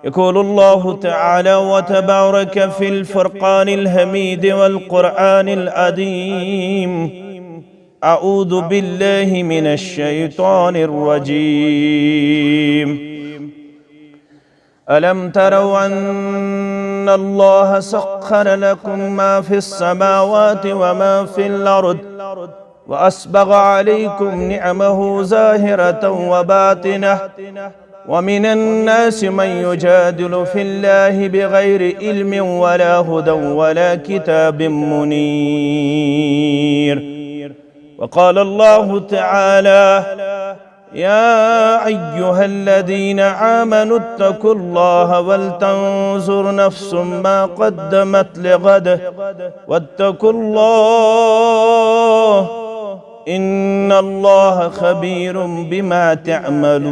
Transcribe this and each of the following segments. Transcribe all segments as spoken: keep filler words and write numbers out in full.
يقول الله تعالى وتبارك في الفرقان الحميد والقرآن العظيم: أعوذ بالله من الشيطان الرجيم. ألم تروا أن الله سخر لكم ما في السماوات وما في الأرض وأسبغ عليكم نعمه ظاهرة وباطنة ومن الناس من يجادل في الله بغير علم ولا هدى ولا كتاب منير. وقال الله تعالى: يا أيها الذين آمنوا اتقوا الله ولتنظر نفس ما قدمت لغد واتقوا الله إن الله خبير بما تعملون.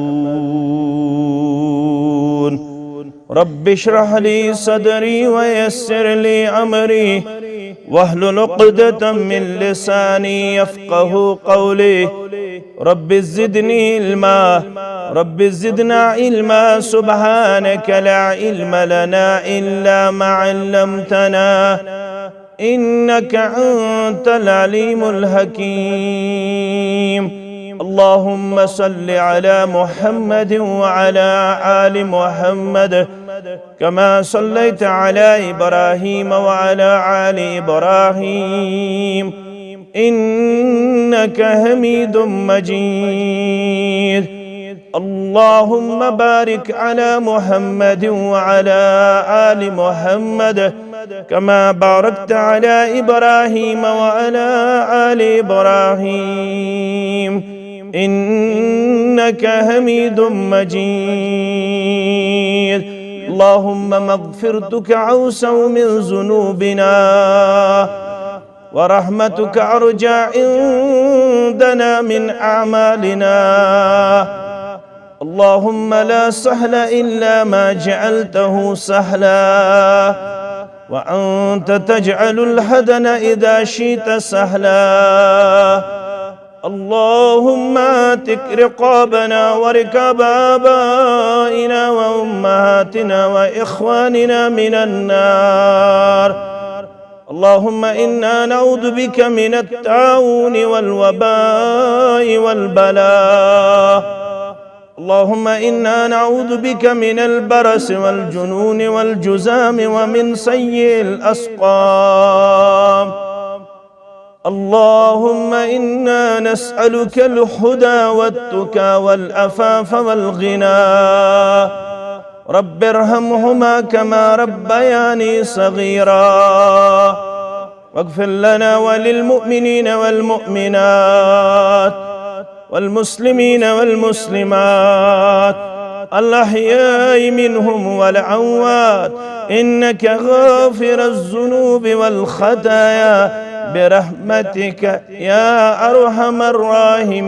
رب اشرح لي صدري ويسر لي أمري واحلل عقدة من لساني يفقه قولي. رب زدني علما. رب زدنا علما. سبحانك لا علم لنا إلا ما علمتنا إنك أنت العليم الحكيم. اللهم صل على محمد وعلى آل محمد كما صليت على إبراهيم وعلى آل إبراهيم إنك حميد مجيد. اللهم بارك على محمد وعلى آل محمد كما باركت على إبراهيم وعلى آل إبراهيم إنك حميد مجيد. اللهم مغفرتك أوسع من ذنوبنا ورحمتك أرجى عندنا من أعمالنا. اللهم لا سهل إلا ما جعلته سهلا وأنت تجعل الحزن إذا شئت سهلا. اللهم اعتق رقابنا ورقاب آبائنا وأمهاتنا وإخواننا من النار. اللهم إنا نعوذ بك من الطاعون والوباء والبلاء. اللهم إنا نعوذ بك من البرص والجنون والجذام ومن سيء الأسقام. اللهم إنا نسألك الهدى والتقى والعفاف والغنى. رب ارحمهما كما ربياني صغيرا. واغفر لنا وللمؤمنين والمؤمنات والمسلمين والمسلمات الأحياء منهم والأموات إنك غافر الذنوب والخطايا برحمتك يا أرحم الراحمين.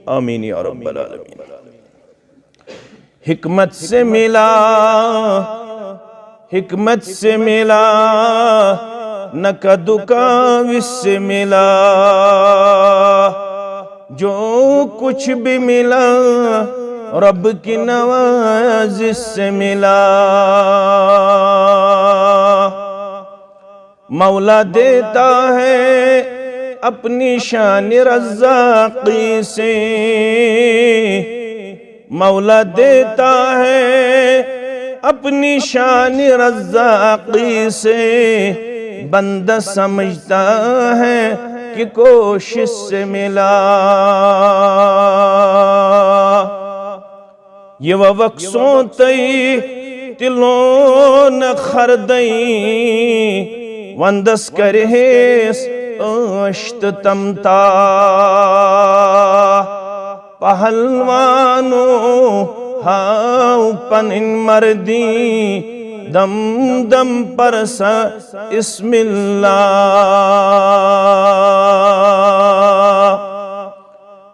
آمين يا رب العالمين. حکمت سے ملا، حکمت سے ملا، نہ کدو کاوش سے ملا۔ جو کچھ بھی ملا، رب کی نوازش سے ملا۔ مولا دیتا ہے اپنی شان رزاقی سے، مولا دیتا ہے اپنی شان رزاقی سے، بندہ سمجھتا ہے کہ کوشش سے ملا۔ یہ وقت سونتے تلون خردئی وندس کرہیس اشت تمتا۔ پہلوانو ہاو پنن مردی دم دم پرسا اسم اللہ۔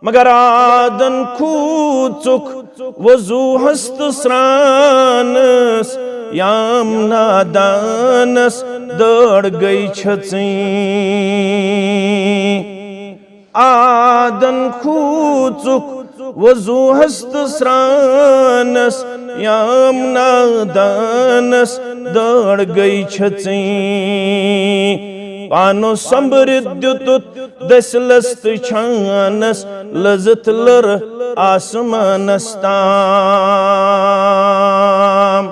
مگر آدن کھوژُکھ وضوٗہس تہٕ سرٛانس، یام نادانس دٲر گٔے چھٔژٕنۍ۔ آدن کھوژُکھ وضوٗہس تہٕ سرٛانس، یام نادانس دٲڑ گٔے چھژٕنۍ۔ پانہٕ سۄمبرِتھ دیُتُتھ دٔسلس تہٕ چھانس، لٔزٕتھ لٔر آسمانس تام۔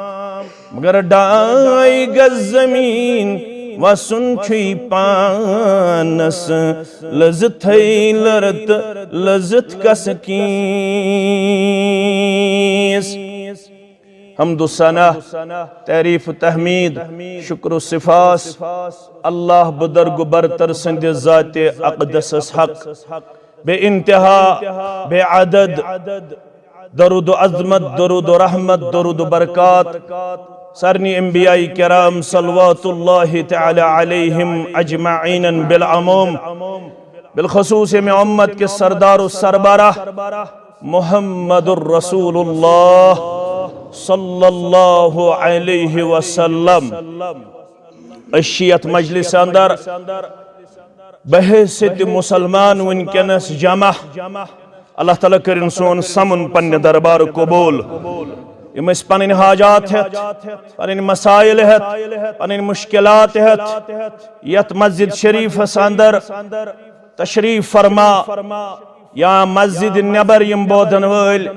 مگر ڈاے گز زمین وسُن چھُے پانس، لٔزٕتھے لٔر تہٕ لٔزٕتھ کس کینٛس۔ حمد و ثنا، تعریف و تحمید، شکر و سپاس، اللہ بدرگ و برتر سٕنٛدِ ذاتِ اقدسس حق، بے انتہا، بے عدد، درود و عظمت، درود و رحمت، درود و برکات سارنٕے انبیاء کرام صلوات اللہ تعالی علیہم اجمعین بالعموم، بالخصوص ییٚمہِ امت کِس سردار و سربراہ محمد رسول اللہ صلی اللہ علیہ وسلم۔ أسۍ چھِ یتھ مجلس اندر بحیثیت مسلمان وٕنکیٚنس جمع۔ اللہ تعالیٰ کٔرِن سون سمُن پننہِ دربار قبول۔ یِم أسۍ پنٕنۍ حاجات ہٮ۪تھ، پنٕنۍ مسائل ہٮ۪تھ، پنٕنۍ مشکلات ہٮ۪تھ یتھ مسجد شریفس اندر تشریف فرما یا مسجد نٮ۪بر یِم بوزن وٲلۍ،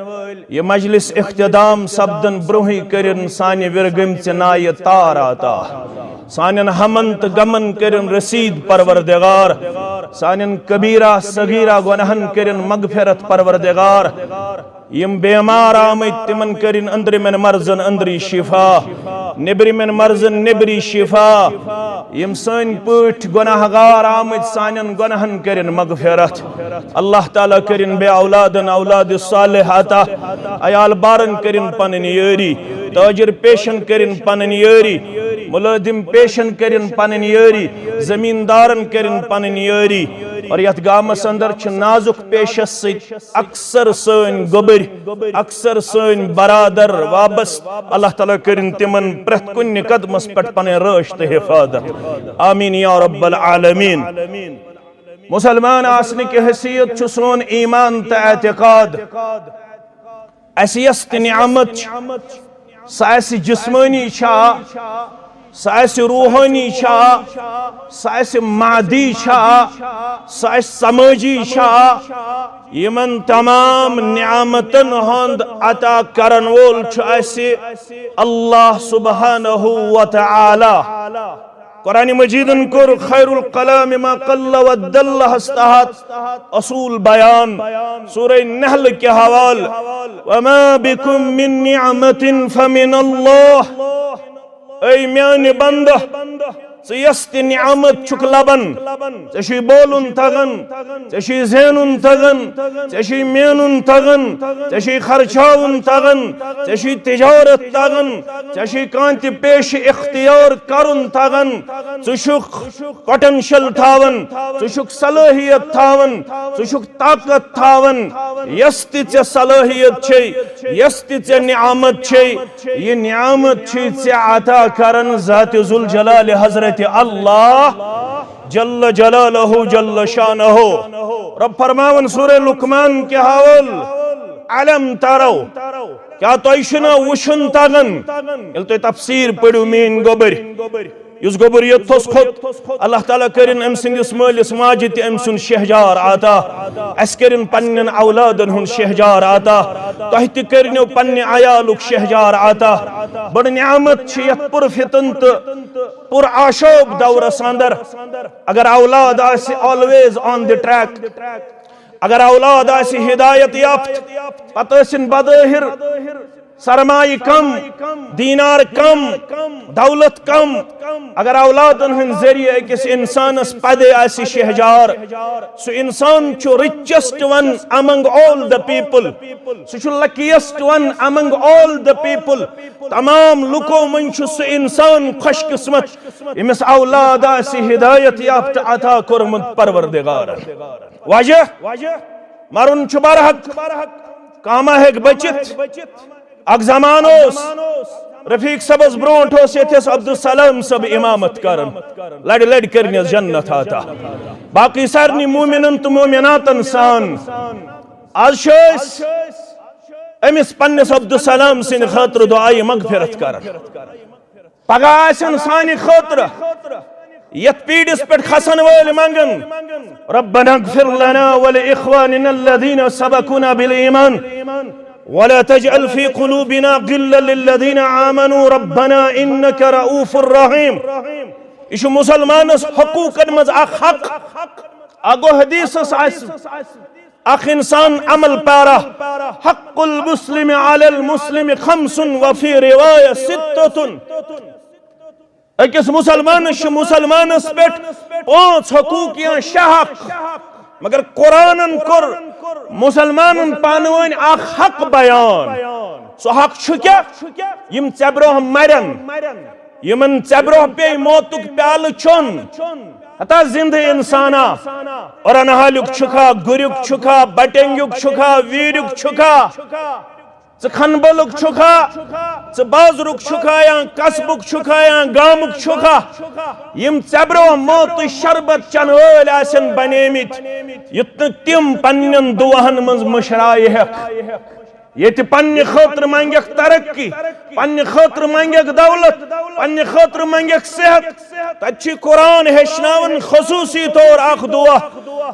یہِ مجلس اختتام سپدن برونٛہٕے کٔرِن سانہِ وِرگٔمژِ نایہِ تار عطا۔ سانٮ۪ن ہمن تہٕ غمن کٔرِن رسید پروردگار۔ سانٮ۪ن کبیرہ صغیرہ گۄناہن کٔرِن مغفرت پروردگار۔ یِم بیمار آمٕتۍ تِمن کٔرِن أنٛدرِمٮ۪ن مرضن أنٛدری شفا، نیٚبرِمٮ۪ن مرضن نیٚبری شفا۔ یِم سٲنۍ پٲٹھۍ گۄناہ گار آمٕتۍ سانٮ۪ن گۄناہن کٔرِن مغفرت۔ اللہ تعالیٰ کٔرِن بے اولادن اولاد صالح عطا۔ عیال بارن کٔرِن پنٕنۍ یٲری، تاجر پیشن کٔرِن پنٕنۍ یٲری، ملٲزم پیشن کٔرِن پنٕنۍ یٲری، زمیندارن کٔرِن پنٕنۍ یٲری۔ اور یتھ گامس اندر چھِ نازک پیشس سۭتۍ اکثر سٲنۍ گوٚبٕرۍ، اکثر سٲنۍ برادر وابست، اللہ تعالیٰ کٔرِن تِمن پرٛٮ۪تھ کُنہِ قدمس پٮ۪ٹھ پنٕنۍ رٲچھ تہٕ حفاظت۔ آمین یا رب العالمین۔ مسلمان آسنہٕ کہِ حیثیت چھُ سون ایمان تہٕ اعتقاد۔ اسہِ یۄس تہِ نعمت چھِ، سۄ اسہِ جسمٲنی چھا، سۄ اسہِ روحٲنی چھا، سۄ اسہِ مادی چھا، سۄ اسہِ سمٲجی چھا، یِمن تمام نعمتن ہُنٛد عطا کرن وول چھُ اسہِ اللہ سبحانہ و تعالی۔ قرآن مجیدن کوٚر خیر الکلام ما قل و دلہس تحت اصول بیان۔ سورہ نحل کہِ حوالہٕ، وما بكم من نعمة فمن الله۔ اے میانہِ بندہ، ژٕ یۄس تہِ نعمت چھُکھ لبان، ژےٚ چھُے بولُن تگان، ژےٚ چھُے زینُن تگان، ژےٚ چھُے مینُن تگان، ژےٚ چھُے خرچاوُن تگان، ژےٚ چھُے تجارت تگان، ژےٚ چھُے کانٛہہ تہِ پیشہٕ اختیار کرُن تگان، ژٕ چھُکھ پوٹینشل تھاوان، ژٕ چھُکھ صلٲحیت تھاوان، ژٕ چھُکھ طاقت تھاوان، یۄس تہِ ژےٚ صلٲحیت چھے، یۄس تہِ ژےٚ نعمت چھے، یہِ نعمت چھُے ژےٚ عطا کران ذات ذوالجلال حضرت اللہ جل جلالہ جل شانہ۔ رب فرماوان سورہ لقمان کہِ حوالہٕ، الم ترو، کیا تۄہہِ چھُنہ وٕچھُن تگان؟ ییٚلہِ تُہۍ تفسیٖر پٔرِو میٲنۍ گوٚبٕرۍ، یُس گوٚبُر یوٚتتھس کھوٚت، اللہ تعالیٰ کٔرِن أمۍ سٕنٛدِس مٲلِس ماجہِ تہِ أمۍ سُنٛد شہجار عطا۔ اَسہِ کٔرِن پننٮ۪ن اولادن ہُنٛد شہجار عطا۔ تۄہہِ تہِ کٔرنو پننہِ عیالُک شہجار عطا۔ بٔڑ نعمت چھِ یتھ پُر فتن تہٕ پُر آشوب دورس اندر۔ اگر اولاد آسہِ always on the track، اگر اولاد آسہِ ہدایت یافتہٕ، پتہٕ ٲسِن بظٲہر سرمایہ کم، دینار کم، دولت کم، اگر اولادن ہٕنٛدۍ ذٔریعہٕ أکِس انسانس پدے آسہِ شہجار، سُہ انسان چھُ richest one among all the people، سُہ چھُ luckiest one among all the people۔ تمام لُکو منٛز چھُ سُہ انسان خوش قسمت، ییٚمِس اولاد آسہِ ہدایت یافتہٕ عطا کوٚرمُت پروردگارن۔ وجہ، مرُن چھُ برحق، کانٛہہ ما ہیٚکہِ بٔچِتھ۔ اکھ زمانہٕ اوس، رفیق صٲبس برونٛٹھ اوس ییٚتہِ اوس عبدالسلام صٲب امامت کران، لڑِ لڑِ کٔرنس جنت عطا۔ باقٕے سارنٕے مومنن تہٕ مومناتن سان۔ آز چھِ أسۍ أمِس پننِس عبدالسلام سٕنٛدِ خٲطرٕ دعایہِ مغفرت کران۔ پگاہ آسن سانہِ خٲطرٕ یتھ پیٖڈس پٮ۪ٹھ کھسن وٲلۍ منگن، ربنا اغفر لنا ولإخواننا الذين سبقونا بالإيمان ولا تجعل في قلوبنا غلا للذين آمنوا ربنا إنك رؤوف رحيم۔ یہِ چھُ مسلمانس حقوقن منٛز اکھ حق۔ اگو حدیثس آسہِ اکھ انسان عمل پیرا، حق المسلم على المسلم خمس وفي رواية ستة۔ أکِس مسلمانس چھِ مسلمانس پٮ۪ٹھ پانٛژھ حقوق یا شےٚ حق، مگر قرآنن کوٚر مسلمانن پانہٕ ؤنۍ اکھ حق بیان۔ سُہ حق چھُ کیٛاہ؟ یِم ژےٚ برونٛہہ مرن، یِمن ژےٚ برونٛہہ پیٚیہِ موتُک پیالہٕ چوٚن، ہتا زِندٕ انسانا، اورن حالیُک چھُکھا، گُریُک چھُکھا، بٹنگیُک چھُکھا، ویٖریُک چھُکھا، ژٕ کھنبلُک چھُکھا، ژٕ بازرُک چھُکھا یا قصبُک چھُکھا یا گامُک چھُکھا، یِم ژےٚ برونٛہہ موتٕچ شربت چٮ۪نہٕ وٲلۍ آسن بنیمٕتۍ، یُتھ نہٕ تِم پننٮ۪ن دُعاہن منٛز مٔشرایہِ ہٮ۪کھ۔ ییٚتہِ پننہِ خٲطرٕ منگکھ ترقی، پننہِ خٲطرٕ منگکھ دولت، پننہِ خٲطرٕ منگکھ صحت، تتہِ چھُ قرآن ہیٚچھناوان خصوصی طور اکھ دعا،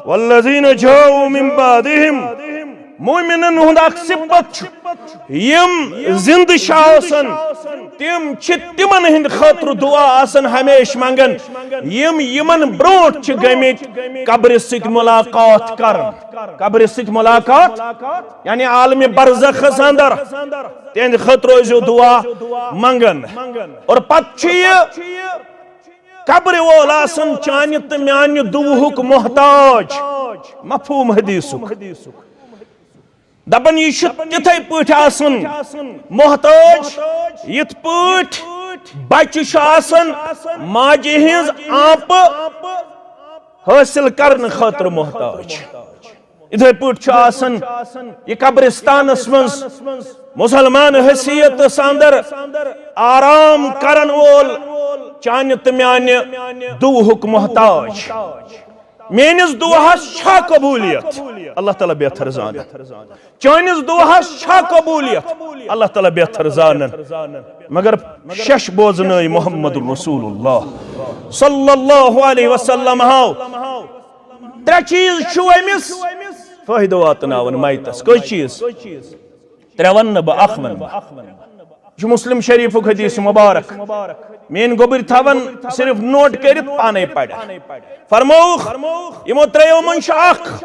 والذین جاؤوا من بعدہم۔ مومنن ہُنٛد اکھ صفت چھُ، یِم زندٕ چھِ آسان، تِم چھِ تِمن ہٕنٛدِ خٲطرٕ دعا آسان ہمیشہِ منگان، یِم یِمن برونٛٹھ چھِ گٔمٕتۍ قبرِ سۭتۍ ملاقات کرن۔ قبرِ سۭتۍ ملاقات یعنی عالمِ برزخس اندر، تِہنٛدِ خٲطرٕ ٲسۍزیو دعا منگان۔ اور پتہٕ چھُ یہِ قبرِ وول آسان چانہِ تہٕ میانہِ دُعہُک محتاج۔ مفہوم حدیثُک۔ دپان یہِ چھُ تِتھے پٲٹھۍ آسان محتاج، یِتھ پٲٹھۍ بچہِ چھُ آسان ماجہِ ہٕنٛز آنٛپہٕ حٲصِل کرنہٕ خٲطرٕ محتاج۔ یِتھے پٲٹھۍ چھُ آسان یہِ قبرستانس منٛز مسلمان حیثیتس اندر آرام کرن وول چانہِ تہٕ میانہِ دُعہُک محتاج۔ میٲنِس دُعاہس چھا قبولیت؟ اللہ تعالیٰ بہتر زانن۔ چٲنِس دُعاہس چھا قبولیت؟ اللہ تعالیٰ بہتر زانن۔ مگر شش بوزنٲے محمد رسول اللہ صلی اللہ علیہ وسلم ہاو۔ ترٛےٚ چیٖز چھُ أمِس فٲیدٕ واتناوان میتس۔ کٔژ چیٖز؟ ترٛےٚ ونہٕ نہٕ بہٕ، اکھ ونہٕ بہٕ۔ یہِ چھُ مسلم شریفُک حدیث مبارک۔ میٲنۍ گوٚبٕرۍ تھاون صرف نوٹ کٔرِتھ پانے پرِ۔ فرمووُکھ، یِمو ترٛیٚیو منٛز چھُ اکھ،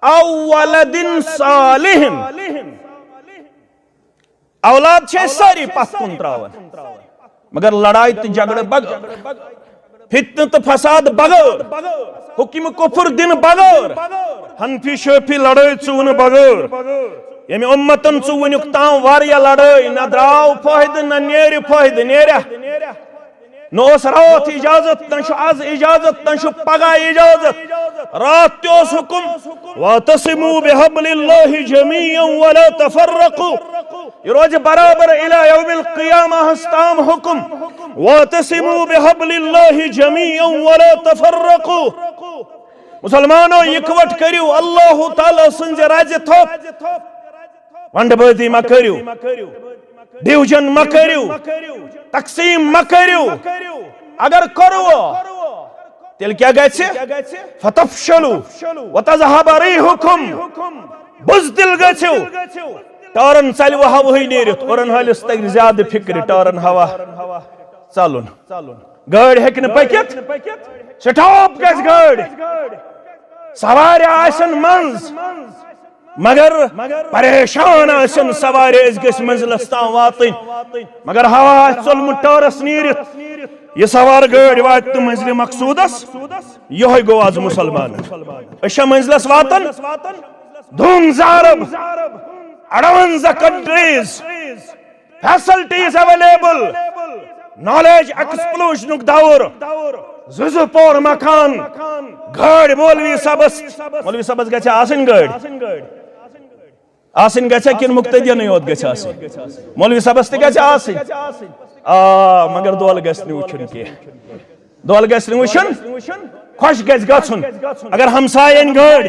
او ولد صالح۔ اولاد چھِ أسۍ سٲری پتھ کُن تراوان، مگر لڑایہِ تہٕ جھگڑٕ بغٲر، فتنہٕ تہٕ فساد بغٲر، حکم کفر دِنہٕ بغٲر، حنفی شٲفی لڑٲے ژُونہٕ بغٲر۔ ییٚمہِ اُمتن ژُو وُنیُک تام واریاہ لڑٲے، نہ درٛاو فٲیدٕ، نہ نیرِ فٲیدٕ، نیرہ؟ نہ اوس راتھ اجازت، نہ چھُ از اجازت، نہ چھُ پگاہ اجازت۔ راتھ تہِ اوس حکم، واعتصموا بحبل اللہ جمیعا ولا تفرقوا۔ یہِ روزِ برابر الی یوم القیامہ ہس تام حکم، واعتصموا بحبل اللہ جمیعا ولا تفرقوا۔ مسلمانو، اکوٹ کٔرِو اللہ تعالیٰ سٕنزِ رزِ تھوپ۔ ونڈ بٲزی مہ کٔرِو، ڈویژن مہ کٔرِو، تقسیم مہ کٔرِو۔ اگر کوٚروٕ، تیٚلہِ کیٛاہ گژھِ؟ فتفشلوا وتذهب ريحكم۔ بزدل گژھِو، ٹٲرن ژلہِ وۄنۍ ہوہٕے نیٖرِتھ، اورن ہٲلِس تگہِ زیادٕ فکرِ، ٹٲرن ہوا ژلُن۔ گٲڑۍ ہیٚکہِ نہٕ پٔکِتھ، سٹاپ گژھِ گٲڑۍ، سوارِ آسن منٛز، مگر پریشان آسن سوارِ، أسۍ گٔژھۍ منزلس تام واتٕنۍ۔ مگر ہوا آسہِ ژوٚلمُت ٹٲرس نیٖرِتھ، یہِ سوار گٲڑۍ واتہِ نہٕ منزلِ مقصودس۔ یِہوٚے گوٚو از مسلمان۔ أسۍ چھا منزلس واتان؟ دھوم زارب، اڑونزہ کنٹریز، فیسلٹیز اویلیبل، نالیج ایکسپلوژنُک دور، زٕ زٕ پور مکان، گٲڑۍ مولوی صٲبس، مولوی صٲبس گژھِ آسٕنۍ گٲڑۍ، آسٕنۍ گژھِ کِنہٕ مقتدینٕے یوت گژھِ آسٕنۍ؟ مولوی صٲبس تہِ گژھِ آسٕنۍ۔ آ، مگر دۄل گژھِ نہٕ وٕچھُن کینٛہہ، دۄل گژھِ نہٕ وٕچھُن۔ خۄش گژھِ گژھُن۔ اگر ہمساین گٲڑۍ،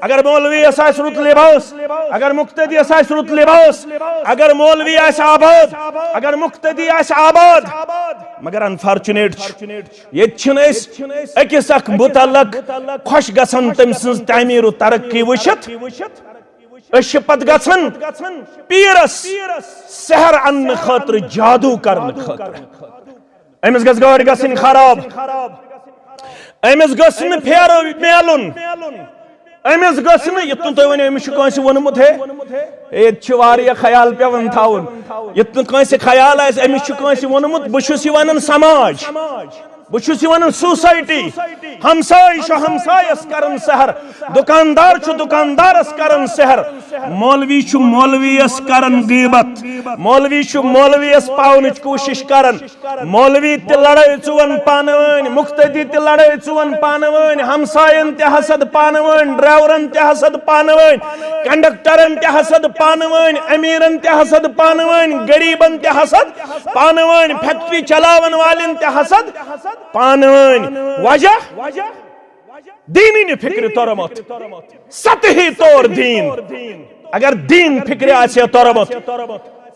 اگر مولویس آسہِ رُت لباس، اگر مقتدیس آسہِ رُت لباس، اگر مولوی آسہِ آباد، اگر مقتدی آسہِ آباد، مگر انفارچونیٹ چھُ، ییٚتہِ چھِنہٕ أسۍ أکِس اکھ متعلق خۄش گژھان تٔمۍ سٕنٛز تعمیٖر و ترقی وٕچھِتھ۔ أسۍ چھِ پتہٕ گژھان پیٖرس سحر اننہٕ خٲطرٕ، جادو کرنہٕ خٲطرٕ۔ أمِس گژھِ گٲڑۍ گژھٕنۍ خراب، أمِس گٔژھ نہٕ پھیرٕ میلُن، أمِس گٔژھ نہٕ، یِتھ کٔنۍ تُہۍ ؤنِو، أمِس چھُ کٲنٛسہِ ووٚنمُت، ہے، ییٚتہِ چھُ واریاہ خیال پٮ۪وان تھاوُن۔ یِتھ نہٕ کٲنٛسہِ خیال آسہِ، أمِس چھُ کٲنٛسہِ ووٚنمُت، بہٕ چھُس یہِ ونان سماج، بہٕ چھُس یہِ ونان سوسایٹی۔ ہمساے چھُ ہمسایس کران سحر، دُکاندار چھُ دُکاندارس کران سحر، مولوی چھُ مولویس کران غیبت، مولوی چھُ مولویس پاونٕچ کوٗشش کران۔ مولوی تہِ لڑٲے ژُوَن پانہٕ ؤنۍ، مقتدی تہِ لڑٲے ژُوَن پانہٕ ؤنۍ، ہمساین تہِ حسد پانہٕ ؤنۍ، ڈرائیورن تہِ حسد پانہٕ ؤنۍ، کنڈکٹرن تہِ حسد پانہٕ ؤنۍ، امیرن تہِ حسد پانہٕ ؤنۍ، غریبن تہِ حسد پانہٕ ؤنۍ، فیکٹری چلاون والٮ۪ن تہِ حسد پانہٕ ؤنۍ۔ وجہ؟ دینی نہٕ فکرِ توٚرمُت، سطحی طور دین۔ اگر دین فکرِ آسہِ ہے توٚرمُت،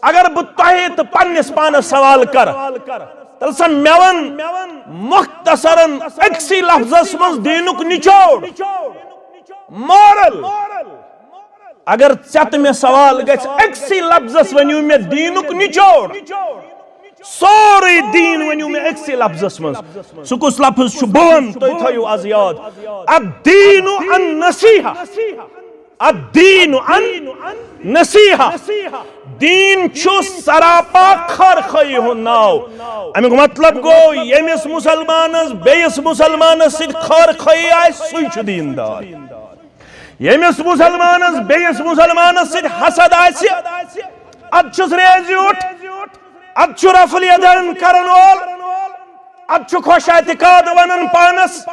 اگر بہٕ تۄہہِ تہٕ پننِس پانس سوال کرٕ، تیٚلہِ سا مےٚ وَن مختصرن أکسٕے لفظس منٛز دینُک نچوڑ، مارل۔ اگر ژےٚ تہٕ مےٚ سوال گژھِ، أکسٕے لفظس ؤنِو مےٚ دینُک نچوڑ، سورُے دین ؤنِو مےٚ أکسٕے لفظس منٛز۔ سُہ کُس لفظ چھُ؟ بہٕ وَنہٕ، تُہۍ تھٲیِو از یاد۔ الدین النصیحہ۔ الدین النصیحہ۔ دین چھُ سراپا خٲر خٲہی ہُنٛد ناو۔ اَمیُک مطلب گوٚو، ییٚمِس مُسلمانس بیٚیِس مُسلمانس سۭتۍ خٲر خٲہی آسہِ، سُے چھُ دیندار۔ ییٚمِس مُسلمانس بیٚیِس مُسلمانس سۭتۍ حسد آسہِ، ادٕ چھُس ریزیوٗٹھ، ادٕ چھُ رفع الیدین کرن وول، ادٕ چھُ خۄش اعتقاد ونان پانس،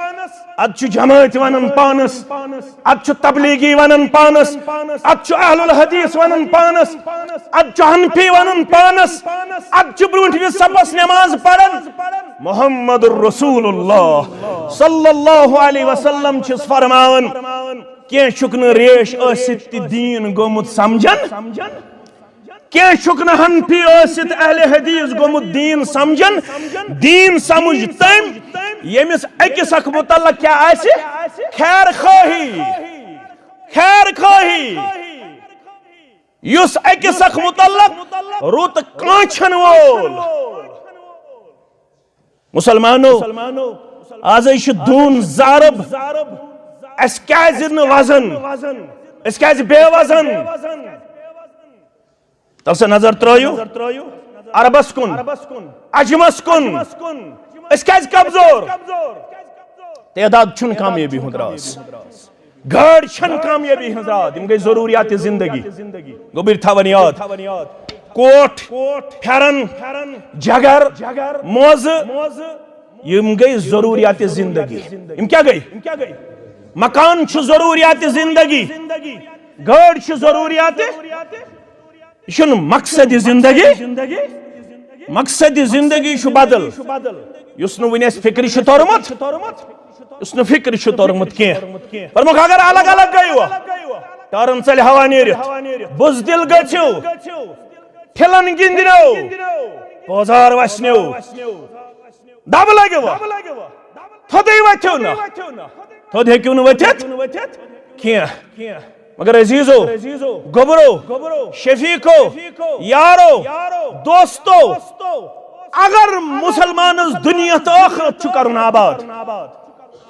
ادٕ چھُ جمٲعتۍ ونان پانس، ادٕ چھُ تبلیغی ونان پانس، ادٕ چھُ اہل الحدیث ونان پانس، ادٕ چھُ حنفی ونان پانس، ادٕ چھُ برونٹھمِس صفس نماز پران۔ محمد رسول اللہ صلی اللہ علیہ وسلم چھُس فرماوان، کینٛہہ چھُکھ نہٕ ریش ٲسِتھ تہِ دیٖن گوٚمُت سمجھن، کینٛہہ چھُکھ نہٕ حنفی ٲسِتھ اہل حدیث گوٚمُت دیٖن سمجھن۔ دیٖن سمجھ تٔمۍ، ییٚمِس أکِس اکھ متعلق کیٛاہ آسہِ؟ خیر خٲہی، خیر خٲہی۔ یُس أکِس اکھ متعلق رُت کانٛچھن وول۔ مسلمانو، آزے چھُ دوٗن زارب۔ اَسہِ کیٛازِ نہٕ وزن؟ أسۍ کیٛازِ بے وزن؟ تَلہٕ سا نظر ترٲیِو عربس کُن، عجمس کُن۔ أسۍ کیٛازِ کمزور؟ تعداد چھُنہٕ کامیٲبی ہُنٛد راز۔ گٲڑۍ چھَنہٕ کامیٲبی ہٕنٛز راز، یِم گٔے ضروٗریات زندگی۔ گوٚبٕرۍ تھاوَن یاد، کوٹ، پھٮ۪رن، جگر، موزٕ، یِم گٔے ضروٗریات زندگی۔ یِم کیٛاہ گٔے؟ مکان چھُ ضروٗریات زندگی، گٲڑۍ چھِ ضروٗریات۔ یہِ چھُنہٕ مقصد زندگی۔ مقصد زندگی چھُ بدل۔ یُس نہٕ وُنہِ اَسہِ فکرِ چھُ توٚرمُت، یُس نہٕ فکرِ چھُ توٚرمُت کینٛہہ۔ فرمووُکھ، اگر الگ الگ گٔیوٕ، ٹٲرن ژَلہِ ہوا نیٖرِتھ، بُزدِل گٔژھِو، ٹھِلن گِنٛدنو، پٲزار وَسنو، دَبہٕ لَگہِ وۄنۍ۔ تھوٚدُے ؤتھِو نہٕ۔ تھوٚد ہیٚکِو نہٕ ؤتھِتھ کینٛہہ۔ مگر عزیزو، گوٚبرو، شفیقو، یارو، دوستو، اگر مسلمانس دنیا تہٕ ٲخرت چھُ کرُن آباد،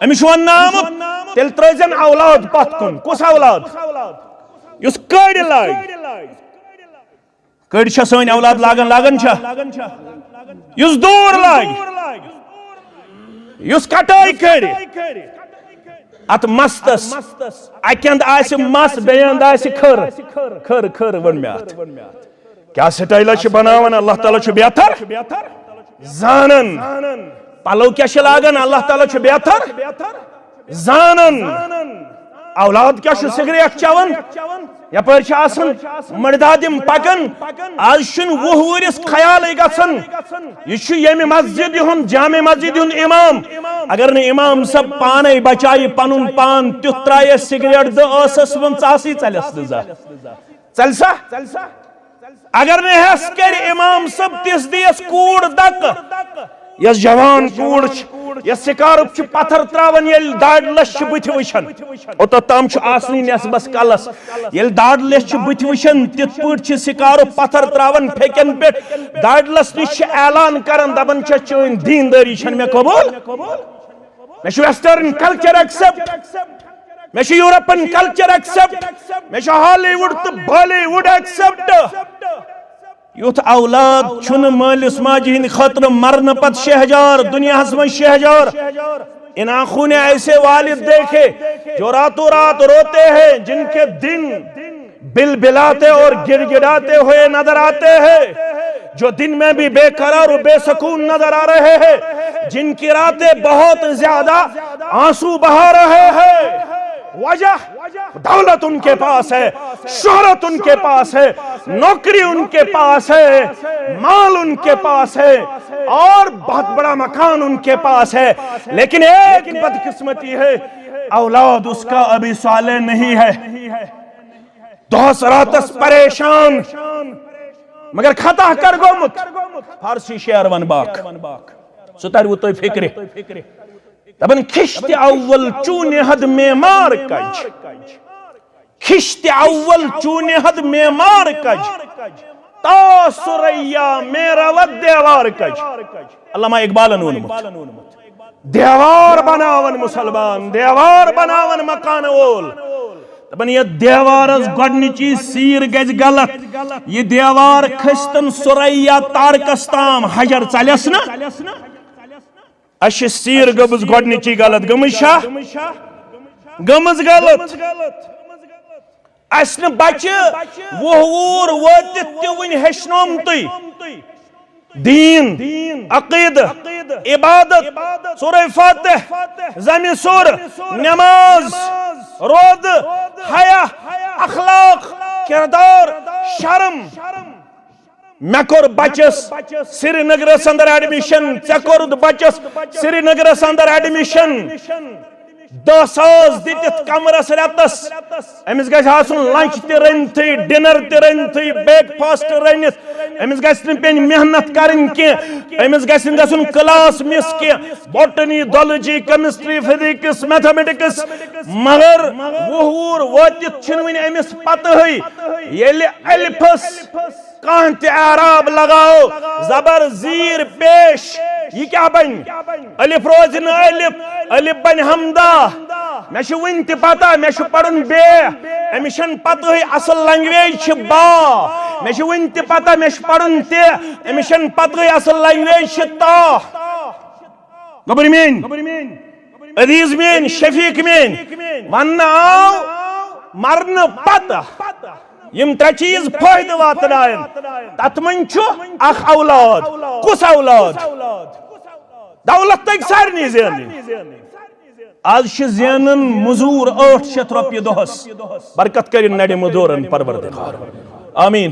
أمِس چھُ وننہٕ آمُت، تیٚلہِ ترٲیزٮ۪ن اولاد پتھ کُن۔ کُس اولاد؟ یُس کٔڑۍ لاگہِ۔ کٔڑۍ چھا سٲنۍ اولاد لاگان، لاگان چھا؟ یُس دوٗر لاگہِ، یُس کٹٲے کٔرِ، اتھ مستس اکہِ اندٕ آسہِ مس، بیٚیہِ اندٕ آسہِ کھٔر، کھٔر، کھٔر ووٚن مےٚ اتھ۔ کیٛاہ سٹایلہ چھِ بناوان، اللہ تعالیٰ چھُ بہتر زانان۔ پلو کیٛاہ چھِ لاگان، اللہ تعالیٰ چھُ بہتر زانان۔ اولاد کیٛاہ چھُ سگریٹ چٮ۪وان، یپٲرۍ چھِ آسان مٔردادِم پکان۔ آز چھُنہٕ وُہ وُہرِس خیالٕے گژھان۔ یہِ چھُ ییٚمہِ مسجدِ ہُنٛد، جامع مسجدِ ہُنٛد امام، اگر نہٕ امام صٲب پانے بچایہِ پنُن پان، تیُتھ ترایس سگریٹ دٕ ٲسس منٛز، ژاسٕے ژلس نہٕ زانٛہہ۔ ژلہِ سا؟ اگر نہٕ ہٮ۪س کرِ امام صٲب، تِژھ دِیس کوٗر دکہٕ۔ یۄس جوان کوٗر چھِ، یۄس سکارُک چھُ پتھر تراوان، ییٚلہِ داڑِ لَچھ چھِ بٕتھِ وٕچھان، اوٚتتھ تام چھُ آسنٕے نٮ۪صبس کلس۔ ییٚلہِ داڑِ لَچھ چھِ بٕتھِ وٕچھان، تِتھ پٲٹھۍ چھِ سکارُک پتھر تراوان پھیٚکٮ۪ن پٮ۪ٹھ۔ داڑِ لَس نِش چھِ اعلان کران، دپان چھِ، چٲنۍ دیندٲری چھنہٕ مےٚ قبول۔ مےٚ چھُ ویسٹرن کلچر ایکسپٹ، مےٚ چھُ یورپن کلچر ایکسپٹ، مےٚ چھُ ہالی وُڈ تہٕ بالی وُڈ ایکسپٹ۔ یُتھ اولاد چھُنہٕ مٲلِس ماجہِ ہٕنٛدِ خٲطرٕ مرنہٕ پتہٕ شہجار، دُنیاہس منٛز شہجار۔ ان آنکھوں نے ایسے والد دیکھے جو راتوں رات روتے ہیں، جن کے دن بلبلاتے اور گڑگڑاتے ہوئے نظر آتے ہیں، جو دن میں بھی بے قرار و بے سکون نظر آ رہے ہیں، جن کی راتیں بہت زیادہ آنسو بہا رہے ہیں۔ وجہ، دولت ان کے پاس ہے، شہرت ان کے پاس ہے، نوکری ان کے پاس ہے، مال ان کے پاس ہے، اور بہت بڑا مکان ان کے پاس ہے، لیکن ایک بدقسمتی ہے، اولاد اس کا ابھی صالح نہیں ہے۔ دۄہس راتس پریشان، مگر خطا کر گوٚمُت۔ فارسی شعر ون باک، سُہ تروٕ تۄہہِ فکرِ۔ دپان، خشت اول چون حد معمار کج، خشت اول چون حد معمار کج، تا ثریا میں رود دیوار کج۔ علامہ اقبالن ووٚنمُت۔ دیوار بناون مسلمان، دیوار بناون مکان وول۔ دپان، یتھ دیوارس گۄڈنِچی سیٖر گژھِ غلط، یہِ دیوار کھٔسۍتن ثریا تارکس تام، حجر ژلٮ۪س نہٕ۔ اسہِ چھِ سیٖر گٔمٕژ گۄڈنِچی غلط، گٔمٕژ چھا؟ گٔمٕژ غلط۔ اسہِ نہٕ بچہِ وُہ وُہُر وٲتِتھ تہِ وُنہِ ہیٚچھنومتُے۔ دیٖن، عقیدٕ، عبادت، سورہ فاتح، زمِ سُر، نماز، روزٕ، حیا، اخلاق، کردار، شرم۔ مےٚ کوٚر بچس سرینگرس اندر ایڈمیشن، ژےٚ کوٚرُتھ بچس سرینگرس اندر ایڈمیشن۔ دہ ساس دِتِتھ کمرس رٮ۪تس۔ أمِس گژھِ آسُن لنچ تہِ رٔنتھٕے، ڈنر تہِ رٔنتھٕے، بریک فاسٹ رٔنِتھ۔ أمِس گژھِ نہٕ پیٚنۍ محنت کرٕنۍ کینٛہہ۔ أمِس گژھِ نہٕ گژھُن کلاس مس کینٛہہ۔ Botany, zoology, chemistry, physics, mathematics. مگر وُہ وُہُر وٲتِتھ چھِنہٕ وُنہِ أمِس پتہٕے۔ ییٚلہِ الفس کانٛہہ تہِ اعراب لگاو، زبر زیر پیش، یہِ کیٛاہ بنہِ؟ الف روزِ نہٕ الف، الف بنہِ ہمدہ۔ مےٚ چھُ وُنہِ تہِ پتہ، مےٚ چھُ پرُن بے۔ أمِس چھَنہٕ پتہٕے اصل لنگویج چھِ با۔ مےٚ چھُ وُنہِ تہِ پتہ، مےٚ چھُ پرُن تہِ۔ أمِس چھَنہٕ پتہٕے اصل لنگویج چھِ تا۔ گوٚبُر میٲنۍ، عزیز میٲنۍ، شفیق میٲنۍ، وننہٕ آو مرنہٕ پتہٕ یِم ترٛےٚ چیٖز فٲیدٕ واتناون۔ تتھ منٛز چھُ اکھ اولاد۔ کُس اولاد؟ دولت تگہِ سارنٕے زینٕنۍ۔ از چھِ زینان مزور ٲٹھ شیتھ رۄپیہِ دۄہس۔ برکت کٔرِن نرِ مزورن پروردگار۔ آمین۔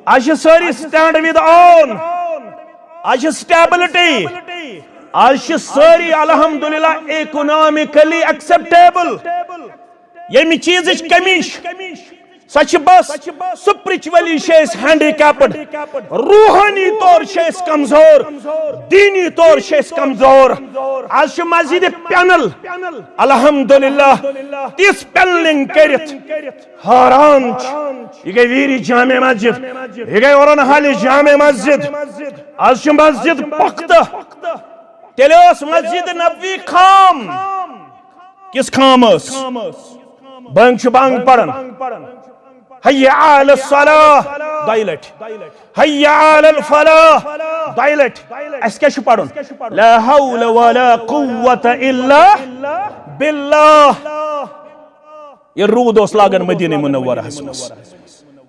از چھِ سٲری stand with own۔ از چھِ stability۔ از چھِ سٲری الحمدللہ economically acceptable۔ ییٚمہِ چیٖزٕچ کمی چھِ، سۄ چھِ بس spiritually چھِ أسۍ handicapped، روحٲنی طور چھِ أسۍ کمزور، دیٖنی طور چھِ أسۍ کمزور۔ از چھِ مسجد پینل الحمدللہ تِژھ پینلنگ کٔرِتھ حیران چھِ۔ یہِ گٔے ویری جامع مسجد، یہِ گٔے اورن حالی جامع مسجد۔ از چھِ مسجد پختہٕ۔ تیٚلہِ ٲس مسجد نبوی خام۔ کِس خام ٲس؟ بنٛگ چھُ بنٛگ پران۔ حی علی الصلاح، دۄیہِ لٹہِ۔ حی علی الفلاح، دۄیہِ لٹہِ۔ اَسہِ کیٛاہ چھُ پرُن؟ لا حول ولا قوة الا باللہ۔ ییٚلہِ روٗد اوس لاگان مدینہ منورہس منٛز،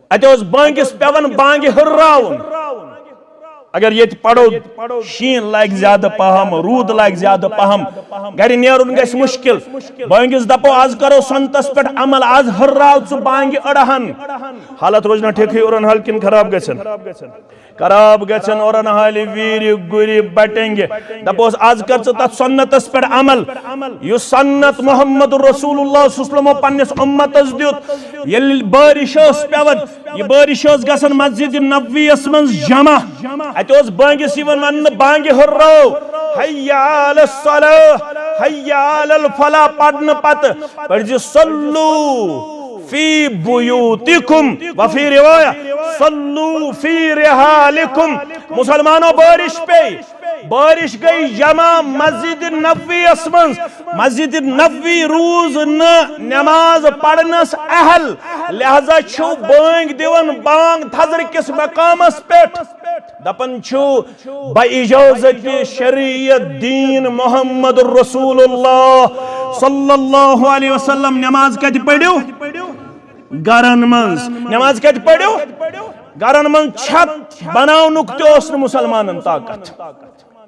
اتہِ اوس بانگِس پٮ۪وان بانگہِ ہُرراوُن۔ اگر ییٚتہِ پرو، شیٖن لاگہِ زیادٕ پہم، روٗد لاگہِ زیادٕ پہم، گرِ نیرُن گژھِ مُشکل۔ بٲنگِس دپو، از کرو سنتس پٮ۪ٹھ عمل، از ہُرراو ژٕ بانگہِ أڑہن۔ حالت روزِ نا ٹھیکھٕے، اُرن حال کِنہٕ خراب گژھن؟ خراب گژھن اُرن حالہِ ویٖرِ گُرِ بٹنگہِ۔ دپوس، از کر ژٕ تتھ سنتس پٮ۪ٹھ عمل، یُس سنت محمد رسول اللہ صلی اللہ علیہ وسلمو پننِس اُمتس دیُت۔ ییٚلہِ بٲرِش ٲس پٮ۪وان، یہِ بٲرِش ٲس گژھان مسجد نبویس منٛز جمع۔ اتہِ اوس بٲنگِس یِوان وننہٕ، بانگہِ ہُررو، حی علی الصلاح، حی علی الفلاح پرنہٕ پتہٕ پٔرزِ، صلو فی بیوتکم، وفی روایہ، صلو فی رحالکم۔ مسلمانو، بارش پے، بارش گئی جمع مسجد نبویس منٛز۔ مسجد نبوی روٗز نہٕ نماز پرنس اہل، لہذا چھو بٲنگ دِوان بانگ تھزرٕ کِس مقامس پٮ۪ٹھ۔ دپان چھو، بہ اجازت شریعت دین محمد رسول اللہ صلی اللہ علیہ وسلم، نماز کتہِ پٔرِو؟ گرن منٛز۔ نماز کتہِ پٔرِو؟ گرن منٛز۔ چھت بناونُک تہِ اوس نہٕ مسلمانن طاقت۔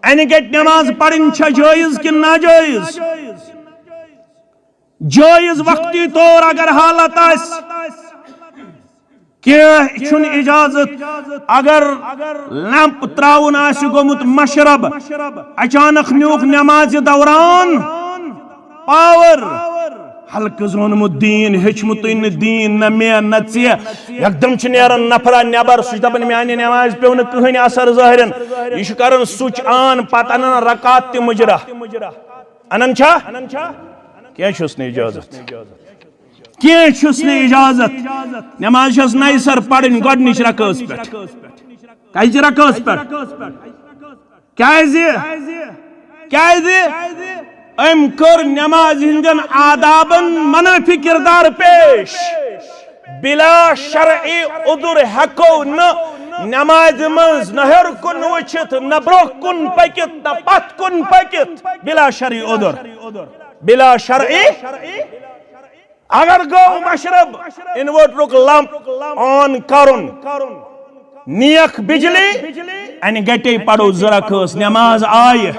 انہِ گٹہِ نماز پرٕنۍ چھا جٲیز کِنہٕ ناجٲیز؟ جٲیز وقتی طور اگر حالت آسہِ، کینٛہہ چھُنہٕ اجازت۔ اگر لیمپ تراوُن آسہِ گوٚمُت مشرب، اچانک نیوٗکھ نمازِ دوران پاور، ہلکہٕ زونمُت دین، ہیٚچھمُتٕے نہٕ دین نہ مےٚ نہ ژےٚ۔ یکدم چھُ نیران نفرا نٮ۪بر، سُہ چھُ دپان، میانہِ نمازِ پیوٚو نہٕ کٕہٕنۍ اثر ظٲہرن۔ یہِ چھُ کران سُچ آن، پتہٕ انان رکعت تہِ مُجرا۔ انان چھا؟ کینٛہہ چھُس نہٕ اجازت۔ کینٛہہ چھُس نہٕ اجازت۔ نماز چھس نَیہِ سر پرٕنۍ گۄڈنِچ رکٲژ پٮ۪ٹھ۔ کَتہِ رکٲژ پٮ۪ٹھ؟ کیازِ؟ کیازِ؟ أمۍ کٔر نماز ہٕنٛدٮ۪ن آدابن منٲفی کردار پیش۔ بلا شرعی عذر ہٮ۪کو نہٕ نمازِ منٛز نہ ہیوٚر کُن وٕچھِتھ، نہ برٛونٛہہ کُن پٔکِتھ، نہ پتھ کُن پٔکِتھ۔ بلا شرعی عذر۔ بلا شرعی۔ اگر گوٚو مشرب، انورٹرُک لمپ آن کرُن، نیک بجلی، انہِ گٹے پرو زٕ رکٲژ نماز آیہِ۔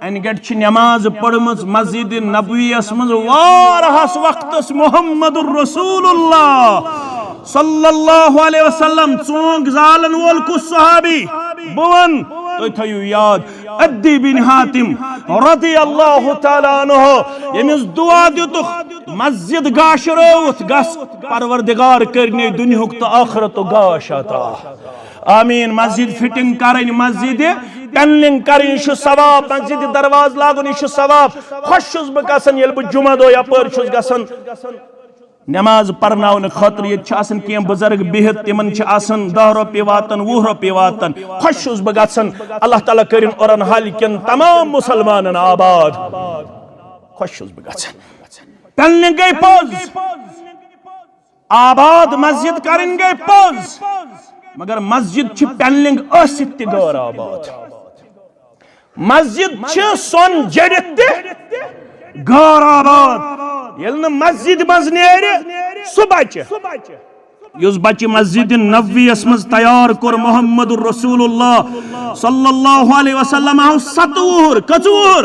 انہِ گٹہِ چھِ نماز پٔرمٕژ مسجد نبویس منٛز واریاہس وقتس محمد رسول اللہ صلی اللہ علیہ وسلم۔ ژونگ زالن وول کُس صحابی؟ بہٕ ونہٕ، تُہۍ تھٲیِو یاد، عدی بن حاتم رضی اللہ تعالیٰ عنہ، ییٚمِس دعا دِتُکھ، مسجد گاشرٲوُتھ گژھ، پروردگار کٔرنی دُنیہُک تہٕ ٲخرتُک گاش عطا۔ آمین۔ مسجد فٹنگ کرٕنۍ، مسجد پینلنگ کرٕنۍ، یہِ چھُ ثواب۔ مسجد دروازٕ لاگُن، یہِ چھُ ثواب۔ خۄش چھُس بہٕ گژھان، ییٚلہِ بہٕ جمعہ دۄہ یپٲرۍ چھُس گژھان نماز پرناونہٕ خٲطرٕ۔ ییٚتہِ چھِ آسان کینٛہہ بُزرگ بِہِتھ، تِمن چھِ آسان دَہ رۄپیہِ واتان، وُہ رۄپیہِ واتان۔ خۄش چھُس بہٕ گژھان۔ اللہ تعالیٰ کٔرِن اُرن حالہِ کٮ۪ن تمام مسلمانن آباد۔ خۄش چھُس بہٕ گژھان۔ پینلنگ گٔے پوٚز، آباد مسجد کرٕنۍ گٔے پوٚز، مگر مسجد چھِ پینلنگ ٲسِتھ تہِ غٲر آباد۔ مسجد چھِ سۄن جٔڑِتھ تہِ غٲر آباد۔ ییٚلہِ نہٕ مسجد منٛز نیرِ، سُہ بچہِ۔ یُس بچہِ مسجد نبویس منٛز تیار کوٚر محمد رسول اللہ صلی اللہ علیہ وسلم، آو ستہٕ وُہُر، کٔژ وُہُر؟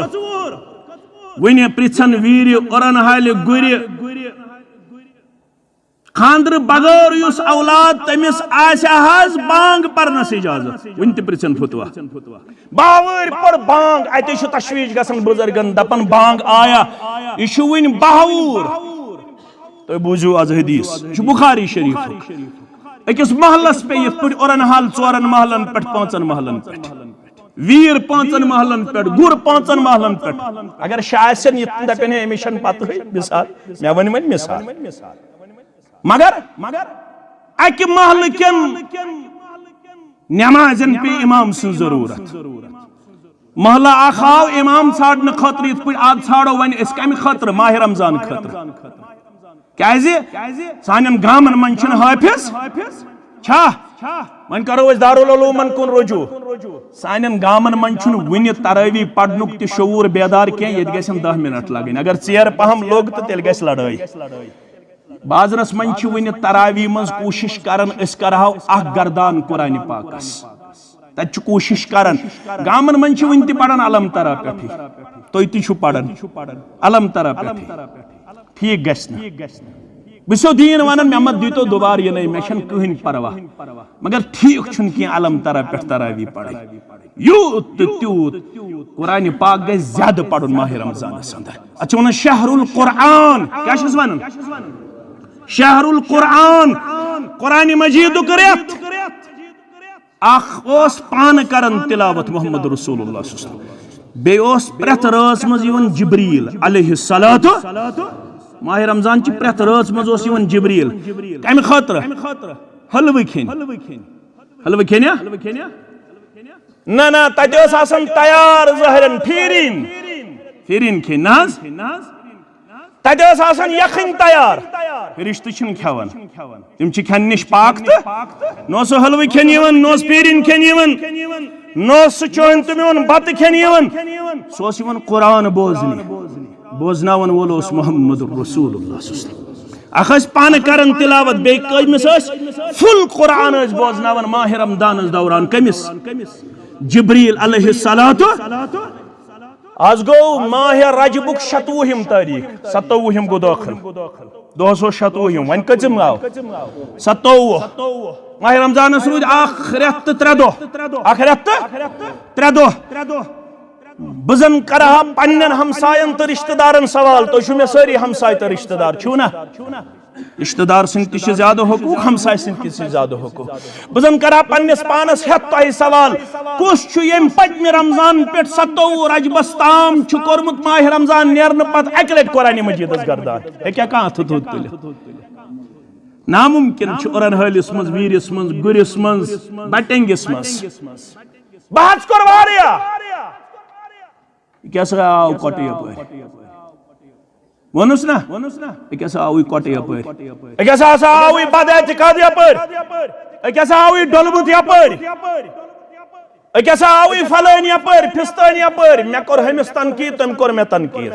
وُنہِ پرژھن ویٖرِ اُرن حالہِ گُرِ۔ خاندرٕ بغٲر یُس اولاد تٔمِس آسہِ حظ بانگ پرنس اجازت؟ وُنہِ تہِ پرژھن فتوا۔ باوٲرۍ پٔر بانگ، اتے چھُ تشویش گژھان بُزرگن، دپان بانگ آیا، یہِ چھُ وُنہِ باوُر۔ تُہۍ بوٗزِو از حدیث، یہِ چھُ بخاری شریفُک۔ أکِس محلس پے یِتھ پٲٹھۍ اُرن حال ژورن محلن پٮ۪ٹھ، پانٛژن محلن پٮ۪ٹھ، ویٖر پانٛژن محلن پٮ۪ٹھ، گُر پانٛژن محلن پٮ۪ٹھ۔ اگر شاہ آسن یِتھ دپن ہے، أمِس چھنہٕ پتہٕے، مثال، مےٚ ؤنۍ وۄنۍ مثال۔ مگر اکہِ محلہٕ کٮ۪ن نمازن پیٚیہِ امام سٕنٛز ضروٗرت۔ محلہٕ اکھ آو امام ژھانڈنہٕ خٲطرٕ، یِتھ پٲٹھۍ آز ژھانڈو وۄنۍ أسۍ کمہِ خٲطرٕ؟ ماہِ رمضان خٲطرٕ۔ کیازِ؟ سانٮ۪ن گامن منٛز چھِنہٕ حٲفظ چھا؟ وۄنۍ کرو أسۍ دارالعلومن کُن رجوع۔ سانٮ۪ن گامن منٛز چھُنہٕ وُنہِ تراویح پرنُک تہِ شعوٗر بیدار کینٛہہ، ییٚتہِ گژھن دَہ منٹ لگٕنۍ۔ اگر ژیر پہم لوٚگ تہٕ تیٚلہِ گژھِ لڑٲے۔ بازرس منٛز چھِ وُنہِ تراویح منٛز کوٗشش کران، أسۍ کرہاو اکھ گردان قرآنِ پاکس۔ تتہِ چھُ کوٗشِش کران۔ گامن منٛز چھِ وٕنہِ تہِ پران الم ترا پٮ۪ٹھٕے۔ تُہۍ تہِ چھِو پران الم ترا پٮ۪ٹھٕے۔ ٹھیٖک گژھِ نہٕ۔ بہٕ چھُسو دیٖن ونان، مےٚ مہ دیٖتو دُبارٕ یِنَے، مےٚ چھَنہٕ کٕہٕنۍ پرواہ۔ مگر ٹھیٖک چھُنہٕ کینٛہہ الم ترا پٮ۪ٹھ تراوی پرٕنۍ۔ یوٗت تہٕ تیوٗت قرآنِ پاک گژھِ زیادٕ پرُن ماہِ رمضانس اندر۔ اتھ چھِ ونان شہر القرآن۔ کیٛاہ چھِس ونان؟ شہر القرآن، قرآنِ مجیدُک رٮ۪تھ۔ اکھ اوس پانہٕ کران تلاوت محمد رسول اللہ صلی اللہ علیہ وسلم، بیٚیہِ اوس پرٛٮ۪تھ رٲژ منٛز یِوان جبریل علیہ الصلوۃ۔ ماہِ رمضان چہِ پرٛٮ۪تھ رٲژ منٛز اوس یِوان جبریل۔ کمہِ خٲطرٕ؟ حلوٕ کھیٚنۍ۔ حلوٕ کھیٚنہِ؟ نہ نہ، تتہِ ٲس آسان تیار ظٲہرن پھیٖرِن۔ پھیٖرِن کھیٚنۍ نہ حظ۔ تتہِ ٲس آسان یکھٕنۍ تیار۔ فرشتہٕ چھِنہٕ کھٮ۪وان۔ تِم چھِ کھٮ۪نہٕ نِش پاک تہٕ نہ اوس سُہ حلوٕ کھٮ۪نہٕ یِوان، نہ اوس پیٖرِن کھٮ۪نہٕ یِوان، نہ اوس سُہ چٲنۍ تہٕ میون بتہٕ کھٮ۪نہٕ یِوان۔ سُہ اوس یِوان قرآن بوزنہِ۔ بوزناون وول اوس محمد رسول اللہ صلی اللہ علیہ وسلم۔ اکھ ٲسۍ پانہٕ کران تلاوت، بیٚیہِ کٔمِس ٲسۍ فل قرآن ٲسۍ بوزناوان ماہِ رمضانس دوران؟ کٔمِس؟ جبریل علیہ الصلوۃ۔ آز گوٚو ماہِ رجبُک شتوُہِم تٲریٖخ، ستووُہِم گوٚو دٲخل۔ دۄہس اوس شتوُہِم، وۄنۍ کٔژِم آو؟ ستووُہ۔ ماہِ رمضانس روٗدۍ اکھ رٮ۪تھ تہٕ ترٛےٚ دۄہ۔ اکھ رٮ۪تھ تہٕ ترٛےٚ دۄہ۔ بہٕ زن کرٕ ہا پننٮ۪ن ہمساین تہٕ رشتہٕ دارن سوال، تُہۍ چھِو مےٚ سٲری ہمساے تہٕ رشتہٕ دار، چھِو نا؟ رشتہٕ دار سٕنٛدۍ تہِ چھِ زیادٕ حقوٗق، ہمساے سٕنٛدۍ تہِ چھِ زیادٕ حقوٗق۔ بہٕ زن کرٕ ہا پننِس پانس ہٮ۪تھ تۄہہِ سوال، کُس چھُ ییٚمہِ پٔتمہِ رمضان پٮ۪ٹھ ستووُہ رجبس تام چھُ کوٚرمُت ماہِ رمضان نیرنہٕ پتہٕ اکہِ لٹہِ قرآنِ مجیدس گردان؟ ہیٚکیٛاہ کانٛہہ اَتھٕ تھوٚد تُلِتھ؟ ناممکن چھُ اُرن حٲلِس منٛز، ویٖرِس منٛز، گُرِس منٛز، بٹنگِس منٛز۔ بہٕ حظ کوٚر واریاہ۔ یہِ کیٛاہ سا آو کۄٹہٕ یپٲرۍ؟ ووٚنُس نا؟ یہِ کیٛاہ سا آوٕے کۄٹہٕ یپٲرۍ؟ یہِ کیٛاہ سا ہسا آوٕے بد اعتقاد یپٲرۍ؟ یہِ کیٛاہ سا آوٕے ڈوٚلمُت یپٲرۍ؟ یہِ کیٛاہ سا آوٕے فلٲنۍ یپٲرۍ، فستٲنۍ یپٲرۍ؟ مےٚ کوٚر ہُمِس تنقید، تٔمۍ کوٚر مےٚ تنقید۔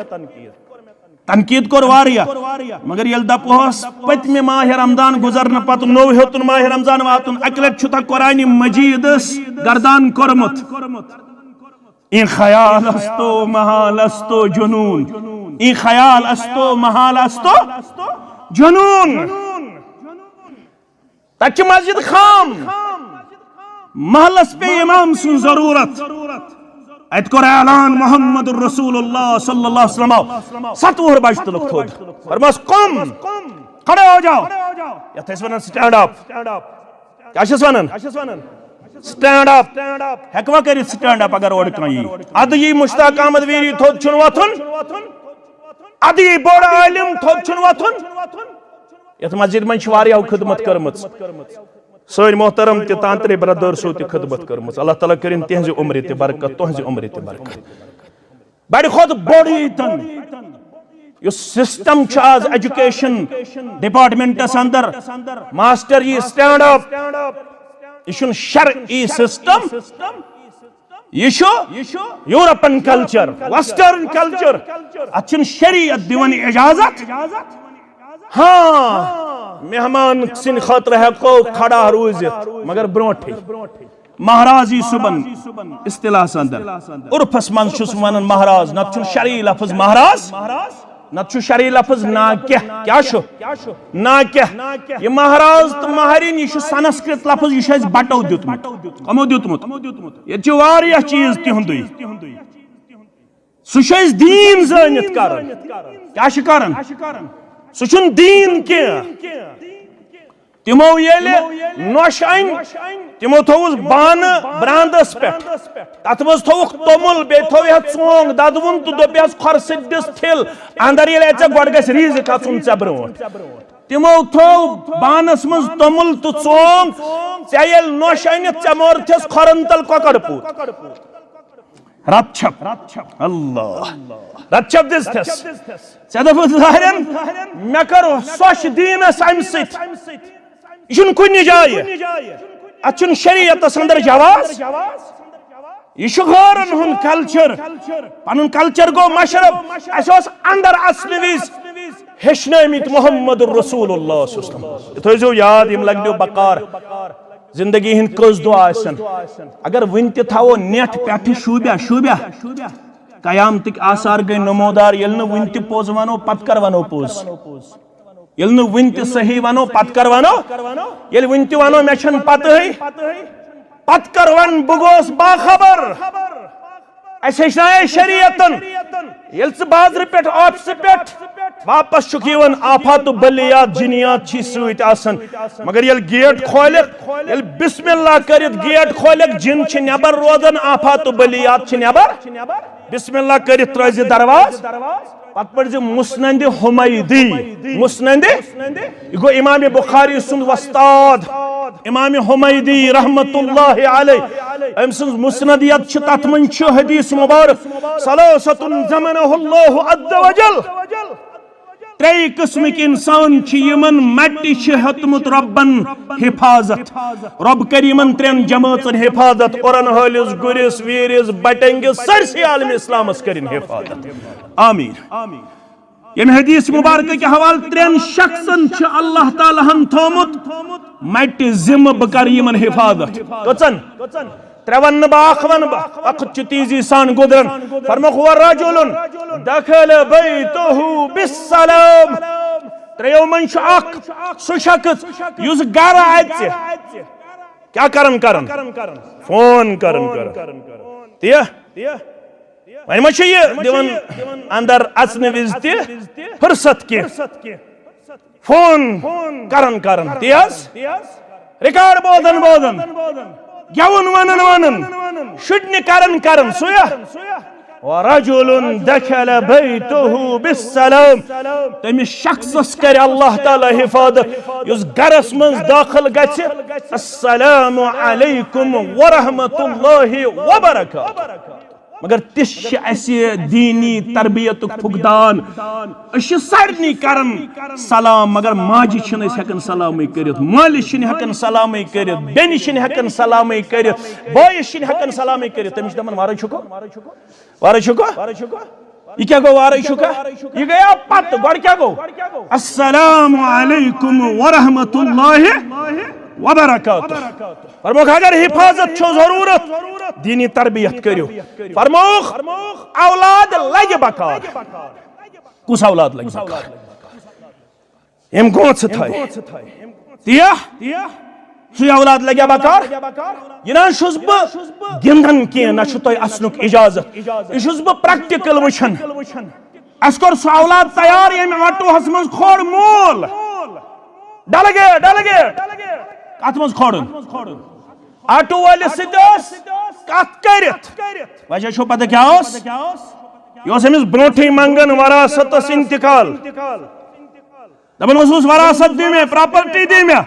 تنقید کوٚر واریاہ، مگر ییٚلہِ دپہوس پٔتمہِ ماہِ رمضان گُزرنہٕ پتہٕ نوٚو ہیوٚتُن ماہِ رمضان واتُن، اکہِ لٹہِ چھُ تۄہہِ قرآنِ مجیدس گردان کوٚرمُت۔ این خیال است و محال است و جنون۔ این خیال است و محال است و جنون۔ تتہِ چھِ مسجد خام۔ محلس پیٚیہِ امام سٕنٛز ضروٗرت۔ اتہِ کوٚر اعلان محمد رسول اللہ صلی اللہ علیہ وسلم۔ ستوُہ بجہِ تُلُکھ تھوٚد۔ فرماس، "قم، کھڑے ہو جاؤ۔" یتھ ٲسۍ ونان stand up۔ کیٛاہ چھِس ونان؟ Stand up۔ ہیٚکوا کٔرِتھ stand up اگر اورٕ کانٛہہ یی؟ ادٕ یی مشتاق احمد ویری تھوٚد چھُنہٕ وۄتھُن۔ ادٕ یی بوٚڑ عٲلِم تھوٚد چھُنہٕ وۄتھُن۔ یتھ مسجد منٛز چھِ واریاہو خدمت کٔرمٕژ۔ سٲنۍ محترم تہِ تانترے برادر صٲب تہِ خدمت کٔرمٕژ۔ اللہ تعالیٰ کٔرِن تِہنٛزِ عمرِ تہِ برکت، تُہنٛزِ عمرِ تہِ برکت۔ بڑِ کھۄتہٕ بوٚڑ ییٚتٮ۪ن یُس system چھُ آز education departmentس اندر، ماسٹر یی stand up، یہِ چھُنہٕ شرعی system، یہِ چھُ European culture، Western culture۔ اتھ چھُنہٕ شریعت دِوان اجازت۔ ہاں، مہمان سٕنٛدِ خٲطرٕ ہٮ۪کو کھڑا روٗزِتھ، مگر برونٹھٕے۔ مہراز یی صُبحن اصطلاحس اندر، عرفس منٛز چھُس ونان مہراز، نتہٕ چھُنہٕ شرعی لفظ مہراز، نتہٕ چھُ شرعی لفظ ناکح۔ کیٛاہ چھُ؟ ناکح۔ یہِ مہراز تہٕ مہرِنۍ، یہِ چھُ سنسکرت لفظ، یہِ چھُ اَسہِ بٹو دیُتمُت۔ کمو دیُتمُت؟ ییٚتہِ چھِ واریاہ چیٖز تِہُنٛدُے۔ سُہ چھُ اَسہِ دیٖن زٲنِتھ کران۔ کیٛاہ چھُ کران؟ سُہ چھُنہٕ دیٖن کینٛہہ۔ تِمو ییٚلہِ نۄش أنۍ، تِمو تھوٚوُس بانہٕ براندس پٮ۪ٹھ، تتھ منٛز تھوٚوُکھ توٚمُل، بیٚیہِ تھوٚو یتھ ژونگ ددوُن تہٕ دوٚپ یس کھۄرٕ سۭتۍ دِس ٹھِل، اندر ییٚلہِ اژِ ژےٚ گۄڈٕ گژھِ ریٖزِ کھژُن ژےٚ برونٛٹھ۔ تِمو تھوٚو بانس منٛز توٚمُل تہٕ ژونگ، ژےٚ ییٚلہِ نۄش أنِتھ ژےٚ مورتھس کھۄرن تل کۄکر پوٗت۔ رت چھپ۔ اللہ۔ رت چھپ دِژ تھس۔ ژےٚ دوٚپُتھ ظاہرن، مےٚ کٔر سۄچھ دیٖنس امہِ سۭتۍ۔ یہِ چھُنہٕ کُنہِ جایہِ۔ اتھ چھُنہٕ شریعتس اندر جواز۔ یہِ چھُ غٲرن ہُنٛد culture۔ پنُن culture گوٚو مشرب۔ اسہِ اوس اندر اژنہٕ وِزِ ہیٚچھنٲومٕتۍ محمد رسول اللہ صلی اللہ علیہ وسلم۔ یہِ تھٲیزیو یاد، یِم لگنو بکار۔ زندگی ہند کٔژ دۄہ آسن، اگر وُنہِ تہِ تھاوو نیٹھ پٮ۪ٹھٕ شوٗبیا شوٗبیا، قیامتٕکۍ آثار گٔے نمودار۔ ییٚلہِ نہٕ وُنہِ تہِ پوٚز ونو، پتہٕ کر ونو پوٚز؟ ییٚلہِ نہٕ وُنہِ تہِ صحیح ونو، پتہٕ کر ونو؟ ییٚلہِ وُنہِ تہِ ونو مےٚ چھنہٕ پتہٕے، پتہٕ کر ون بہٕ گوس باخبر؟ اسہِ ہیٚچھنایے شریعتن، ییٚلہِ ژٕ بازرٕ پٮ۪ٹھ، آفسہٕ پٮ۪ٹھ واپس چھُکھ یِوان، آفات و بلیات، جنیات چھی سۭتۍ آسان۔ مگر ییٚلہِ گیٹ کھولکھ، ییٚلہِ بسم اللہ کٔرِتھ گیٹ کھولکھ، جن چھِ نٮ۪بر روزان، آفات و بلیات چھِ نٮ۪بر۔ بسم اللہ کٔرِتھ ترٲوزِ درواز، پتہٕ پٔرزِ مسند حمیدی۔ مسند، یہِ گوٚو امام بخاری سُنٛد وۄستاد، امام حمیدی رحمت اللہ علیہ۔ أمۍ سٕنٛز مسندیت چھِ، تتھ منٛز چھُ حدیث مبارک، ثلاثة ضمنه الله عز وجل۔ ترٛیٚیہِ قٕسمٕکۍ انسان چھِ، یِمن مٹہِ چھِ ہیوٚتمُت رۄبن حفاظت۔ رۄب کَرِ یِمن ترٛٮ۪ن جمٲژن حفاظت، اُرن ہٲلِس، گُرِس، ویٖرِس، بٹنگِس، سٲرسٕے عالمِ اسلامس کٔرِن حفاظت۔ آمین۔ ییٚمہِ حدیث مبارکہٕ کہِ حوالہٕ ترٛٮ۪ن شخصن چھُ اللہ تعالیٰ ہن تھوٚومُت مٹہِ ذمہٕ، بہٕ کرٕ یِمن حفاظت۔ کٔژن؟ ترٛےٚ ونہٕ نہٕ بہٕ، اکھ ونہٕ بہٕ، وقت چھُ تیزی سان گُزران۔ فرمووُکھ، "ورجل دخل بیتہ بالسلام۔" ترٛیٚیو منٛز چھُ اکھ سُہ شخص یُس گرٕ اژِ۔ کیٛاہ کران کران؟ فون کران کران۔ تی؟ وۄنۍ ما چھُ یہِ دِوان اندر اژنہٕ وِزِ تہِ فرصت کینٛہہ؟ فون کران کران، تی حظ؟ ریکارڈ بوزان بوزان، گٮ۪وُن ونان ونان، شُرنہِ کران کران، سُے ہا؟ "ورجل دخل بیتہ بالسلام۔" تٔمِس شخصس کرِ اللہ تعالیٰ حفاظت، یُس گرس منٛز دٲخل گژھِ، "السلام علیکم ورحمۃ اللہ وبرکاتہ۔" مگر تِژھ چھِ اَسہِ دیٖنی تربیتُک فقدان۔ أسۍ چھِ سارنٕے کران سلام، مگر ماجہِ چھِنہٕ أسۍ ہٮ۪کان سلامٕے کٔرِتھ، مٲلِس چھِنہٕ ہٮ۪کان سلامٕے کٔرِتھ، بیٚنہِ چھِنہٕ ہٮ۪کان سلامٕے کٔرِتھ، بٲیِس چھِنہٕ ہٮ۪کان سلامٕے کٔرِتھ۔ تٔمِس چھِ دَپان، "وارَے چھُکھٕ، وارَے چھُکھٕ؟" یہِ کیٛاہ گوٚو، "وارَے چھُکھٕ"؟ یہِ گٔیو پتہٕ، گۄڈٕ کیٛاہ گوٚو؟ "السلام علیکم ورحمۃ اللہ وبرکاتہ۔" فرمووُکھ، اگر حفاظت چھو ضرورت، دینی تربیت کٔرِو۔ فرمووُکھ، اولاد لگہِ بکار۔ کُس اولاد لگہِ بکار؟ یِم گوژھ تھٲے۔ تیہ؟ سُے اولاد لگہِ بکار۔ یہِ نہ چھُس بہٕ گِنٛدان کینٛہہ، نہ چھُ تۄہہِ اَژنُک اجازت۔ یہِ چھُس بہٕ practical وٕچھان۔ اَسہِ کوٚر سُہ اولاد تیار، ییٚمۍ آٹوہَس منٛز کھول مول۔ ڈلگیٹ، ڈلگیٹ۔ کتھ منٛز کھولُن؟ آٹو وٲلِس سۭتۍ ٲس کتھ کٔرِتھ۔ وجہ چھو پتہ کیٛاہ اوس؟ یہِ اوس أمِس برونٛٹھٕے منٛگان وراثتس انتقال۔ دپان اوسُس، "وراثت دِ مےٚ، property دِ مےٚ۔"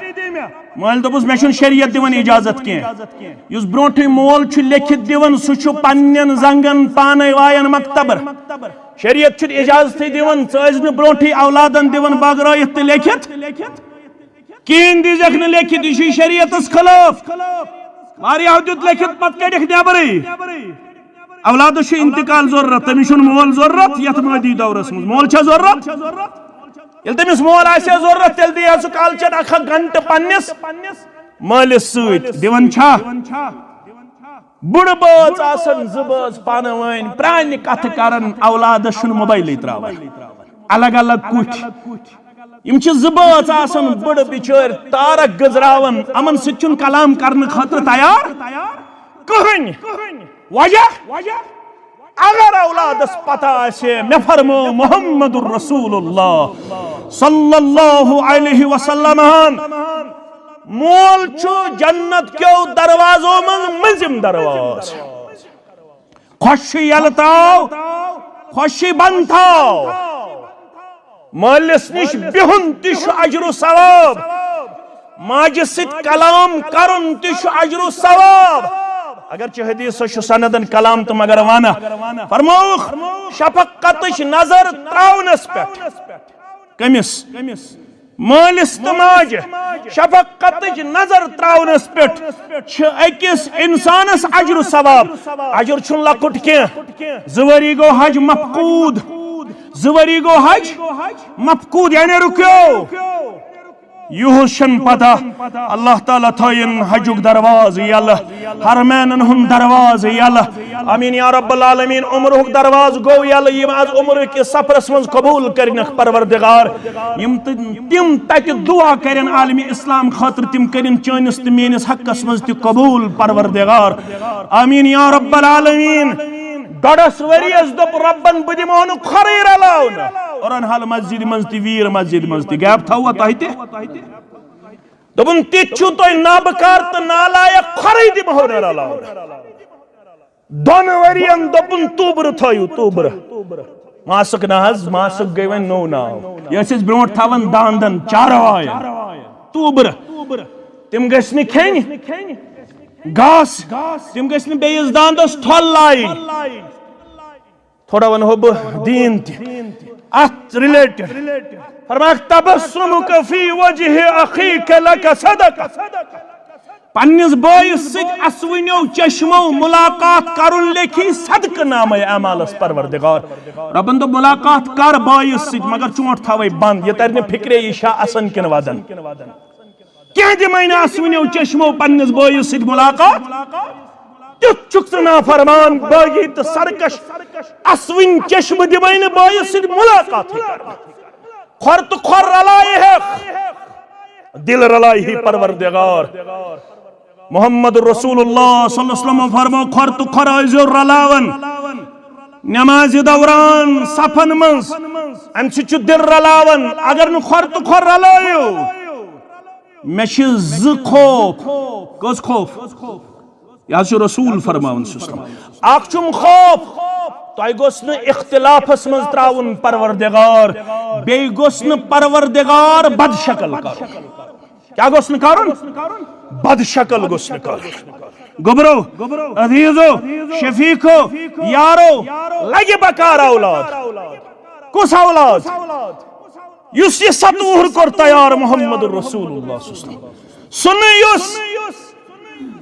مٲلۍ دوٚپُس، "مےٚ چھُنہٕ شریعت دِوان اجازت کینٛہہ۔ یُس برونٛٹھٕے مول چھُ لیکھِتھ دِوان، سُہ چھُ پننٮ۪ن زنٛگن پانے واین مکتبر۔" شریعت چھُنہٕ اجازتھٕے دِوان، ژٕ ٲسۍ نہٕ برونٛٹھٕے اولادن دِوان بٲگرٲیِتھ تہٕ لیکھِتھ۔ کِہیٖنۍ دیٖزٮ۪کھ نہٕ لیکھِتھ، یہِ چھُے شریعتس خلاف۔ واریاہو دیُت لیکھِتھ، پتہٕ کٔڑِکھ نٮ۪برٕے۔ اولادس چھُ انتقال ضروٗرت، تٔمِس چھُنہٕ مول ضروٗرت یتھ مٲدی دورس منٛز۔ مول چھا ضروٗرت؟ ییٚلہِ تٔمِس مول آسہِ ہا ضروٗرت، تیٚلہِ دی ہا سُہ کالچن اکھ اکھ گنٹہٕ پننِس مٲلِس سۭتۍ۔ دِوان چھا؟ بُڑٕ بٲژ آسن زٕ بٲژ پانہٕ ؤنۍ پرانہِ کتھٕ کران، اولادس چھُنہٕ موبایلٕے تراوان۔ الگ الگ کُٹھۍ۔ یِم چھِ زٕ بٲژ آسان، بٔڑ بِچٲرۍ تارک گٔنزراوان، یِمن سۭتۍ چھُنہٕ کلام کرنہٕ خٲطرٕ تیار کٕہٕنۍ۔ وجہ؟ اگر اولادس پتہ آسہِ ہے، مےٚ فرمٲو محمد رسول اللہ صلی اللہ علیہ وسلم ہن، مول چھُ جنت کیو دروازو منٛز مٔنٛزِم دروازٕ۔ خۄش چھُ ییٚلہِ تاو، خۄش چھُ بنہٕ تھاو۔ مٲلِس نِش بِہُن تہِ چھُ اجر و ثواب۔ ماجہِ سۭتۍ کلام کرُن تہِ چھُ اجر و ثواب۔ اگرچہ حدیثس چھُ سندن کلام تہٕ مگر ونہ۔ فرمووُکھ، شفقتٕچ نظر تراونس پٮ۪ٹھ۔ کٔمِس؟ مٲلِس تہٕ ماجہِ شفقتٕچ نظر تراونس پٮ۪ٹھ چھِ أکِس انسانس اجر و ثواب۔ اجر چھُنہٕ لۄکُٹ کینٛہہ۔ زٕ ؤری گوٚو حج مفقود۔ زٕ ؤری گوٚو حج مفقود، یعنی رُکیو۔ یُہُس چھَنہٕ پتہ۔ اللہ تعالیٰ تھٲیِن حجُک دروازٕ یَلہٕ، حرمینَن ہُنٛد دروازٕ یَلہٕ۔ آمین یا رب العالمین۔ عمرہُک دروازٕ گوٚو یَلہٕ، یِم از عمرٕ کِس سفرس منٛز قبول کٔرِنَکھ پروردگار۔ یِم تہٕ تِم تَتہِ دعا کَرن عالمِ اسلام خٲطرٕ، تِم کٔرِن چٲنِس تہٕ میٲنِس حقس منٛز تہِ قبول پروردگار۔ آمین یا رب العالمین۔ ڈۄڈس ؤرِیس دوٚپ رۄبن، بہٕ دِمو نہٕ کھۄرٕے رلاونہٕ۔ قرآن حال مسجد منٛز تہِ، ویٖر مسجد منٛز تہِ۔ gap تھاووا تۄہہِ تہِ؟ دوٚپُن، تِتھۍ چھِو تُہۍ نابکار تہٕ نالایق، کھۄرٕے دِمہو نہٕ رلاونہٕ۔ دۄن ؤرین دوٚپُن، توٗبرٕ تھٲیِو، توٗبرٕ۔ ماسک نہ حظ، ماسک گٔے وۄنۍ نوٚو ناو۔ یہِ ٲسۍ أسۍ برونٛٹھ تھاوان داندن، چاروایَن۔ توٗبرٕ۔ تِم گٔژھۍ نہٕ کھیٚنۍ۔ گاسہٕ۔ تِم گٔژھۍ نہٕ بیٚیِس داندَس تھۄل لایِنۍ۔ تھوڑا وَنہو بہٕ دیٖن تہِ اَتھ related۔ فرماکھ، تبسمک فی وجہ اخیک لک صدقہ۔ پننِس بٲیِس سۭتۍ اَسوٕنیو چشمو مُلاقات کَرُن لیکھی صدقہٕ نامَے اعمالَس پروردگار۔ رۄبَن دوٚپ، مُلاقات کَر بٲیِس سۭتۍ، مگر چونٛٹھ تھاوَے بنٛد، یہِ تَرِ نہٕ فِکرے یہِ چھا اَسَن کِنہٕ وَدَن۔ کینٛہہ دِمے نہٕ اَسوٕنیو چشمو پننِس بٲیِس سۭتۍ مُلاقات۔ تیُتھ چھُکھ ژٕ نافرمان بٲغی تہٕ سرکش۔ اَسوٕنۍ چشمہٕ دِمے نہٕ بٲیِس سۭتۍ مُلاقاتٕے کرنہٕ۔ کھۄر تہٕ کھۄر رلایہِ ہٮ۪کھ، دِل رلایہِ ہے پروردگار۔ محمد رسول اللہ صلی اللہ علیہ وسلم فرمو، کھۄر تہٕ کھۄر ٲسۍزیو رلاوان۔ نمازِ دوران صفن منٛز، امہِ سۭتۍ چھُ دِل رلاوان۔ اگر نہٕ کھۄر تہٕ کھۄر رلٲیِو، مےٚ چھِ زٕ خوف۔ کٔژ خوف؟ یہِ حظ چھُ رسول فرماوان صلی اللہ علیہ وسلم۔ اکھ چھُم خوف، تۄہہِ گوٚژھ نہٕ اختلافس منٛز ترٛاوُن پروردگار، بیٚیہِ گوٚژھ نہٕ پروردگار بدشکل کرُن۔ کیٛاہ گوٚژھ نہٕ کرُن؟ بدشکل گوٚژھ نہٕ کرُن۔ گوٚبرو، عزیزو، شفیقو، یارو، لگہِ بکار اولاد۔ کُس اولاد؟ یُس یہِ ستوُہر کوٚر تیار محمد رسول اللہ صلی اللہ علیہ وسلم۔ سُہ نہٕ یُس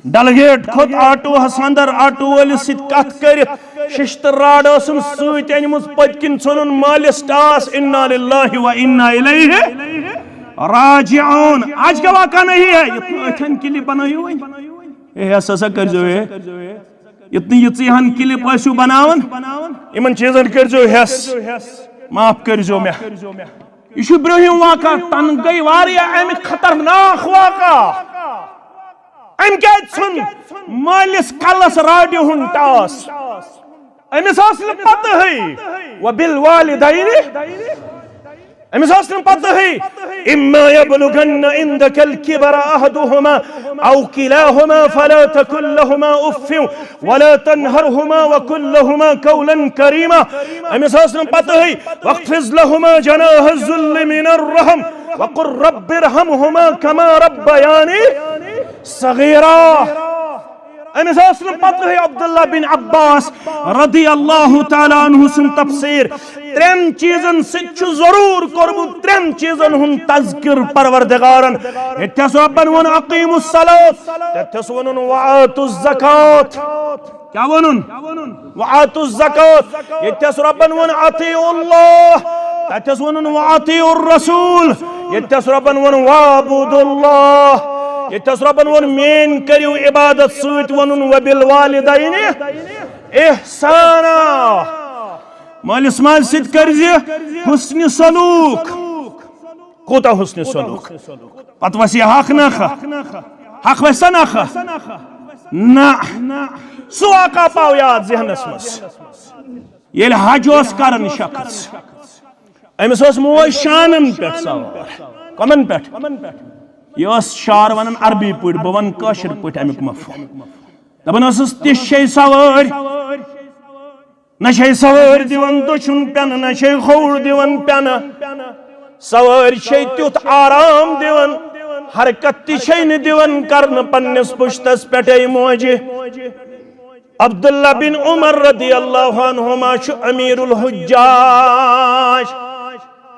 ڈلگیٹ کھوٚت آٹوہس اندر، آٹو وٲلِس سۭتۍ کتھ کٔرِتھ ششتٕر راڈ ٲسٕم سۭتۍ أنمٕژ، پٔتۍ کِنۍ ژھُنُن مٲلِس ٹاس، انا للہ و انا الیہ راجعون۔ آج کا واقعہ نہیں ہے، یتھ نہٕ أتھٮ۪ن کِلِپ بنٲیِو وۄنۍ۔ ہے، ہسا سا کٔرۍزیو ہے۔ یُتھ نہٕ یِژٕے ہن کِلِپ ٲسِو بناوان، یِمن چیٖزن کٔرۍزیو ہٮ۪س، معاف کٔرۍزیو مےٚ۔ یہِ چھُ برٛونٛہِم واقعہ، تنہٕ گٔے واریاہ اَمہِ خطرناک واقعہ۔ أمۍ کیٛازِ ژھُن مٲلِس کلس راڈِ ہُنٛد ٹاس؟ أمِس ٲس نہٕ پتہٕے۔ وبالوالدین أمِس ٲس نہٕ پتہٕے، اما یبلغن عندک الکبر احدہما او کلاہما فلا تقل لہما اف ولا تنہرہما وقل لہما قولا کریما۔ أمِس ٲس نہٕ پتہٕے، واخفض لہما جناح الذل من الرحم وقل رب ارحمہما کما ربیانی صغیرا۔ أمِس ٲس نہٕ پتہٕے عبداللہ بن عباس رضی اللہ تعالیٰ عنہ سُنٛد تفسیر۔ ترٛٮ۪ن چیٖزن سۭتۍ چھُ ضروٗر کوٚرمُت، ترٛٮ۪ن چیٖزن ہُنٛد تذکر پروردگارن۔ ییٚتہِ تھس رۄبن ووٚن، اقیموا الصلاۃ، تتہِ تھس ووٚنُن، وآتوا الزکوۃ۔ کیٛاہ ووٚنُن؟ وآتوا الزکوۃ۔ ییٚتہِ تھس رۄبن ووٚن، اطیعوا اللہ، تتہِ تھس ووٚنُن، واطیعوا الرسول۔ ییٚتہِ تھس رۄبن ووٚن، واعبدوا اللہ۔ ییٚتہِ تھس رۄبن ووٚن، میٲنۍ کٔرِو عبادت، سۭتۍ ووٚنُن، وبالوالدین احسانا۔ مٲلِس ماجہِ سۭتۍ کٔرزِ حسنِ سلوک۔ کوٗتاہ حسنِ سلوک؟ پتہٕ وسہِ حق نکھٕ۔ حق وسہِ سا نکھٕ؟ نہ۔ سُہ واقعہ پاو یاد ذہنس منٛز۔ ییٚلہِ حج اوس کران شخص، أمِس ٲس موج شانن پٮ۪ٹھ سوار۔ کمن پٮ۪ٹھ؟ یہِ ٲس شعر ونان عربی پٲٹھۍ، بہٕ ونہٕ کٲشِر پٲٹھۍ امیُک مفہوم۔ دپان ٲسٕس، تِژھ چھے سوٲرۍ، نہ چھے سوٲرۍ دِوان دٔچھُن پٮ۪نہٕ، نہ چھے کھووُر دِوان پٮ۪نہٕ۔ سوٲرۍ چھے تیُتھ آرام دِوان، حرکت تہِ چھے نہٕ دِوان کرنہٕ پننِس پُشتس پٮ۪ٹھے موجہِ۔ عبداللہ بن عمر رضی اللہ عنہما چھُ امیر الحجاج۔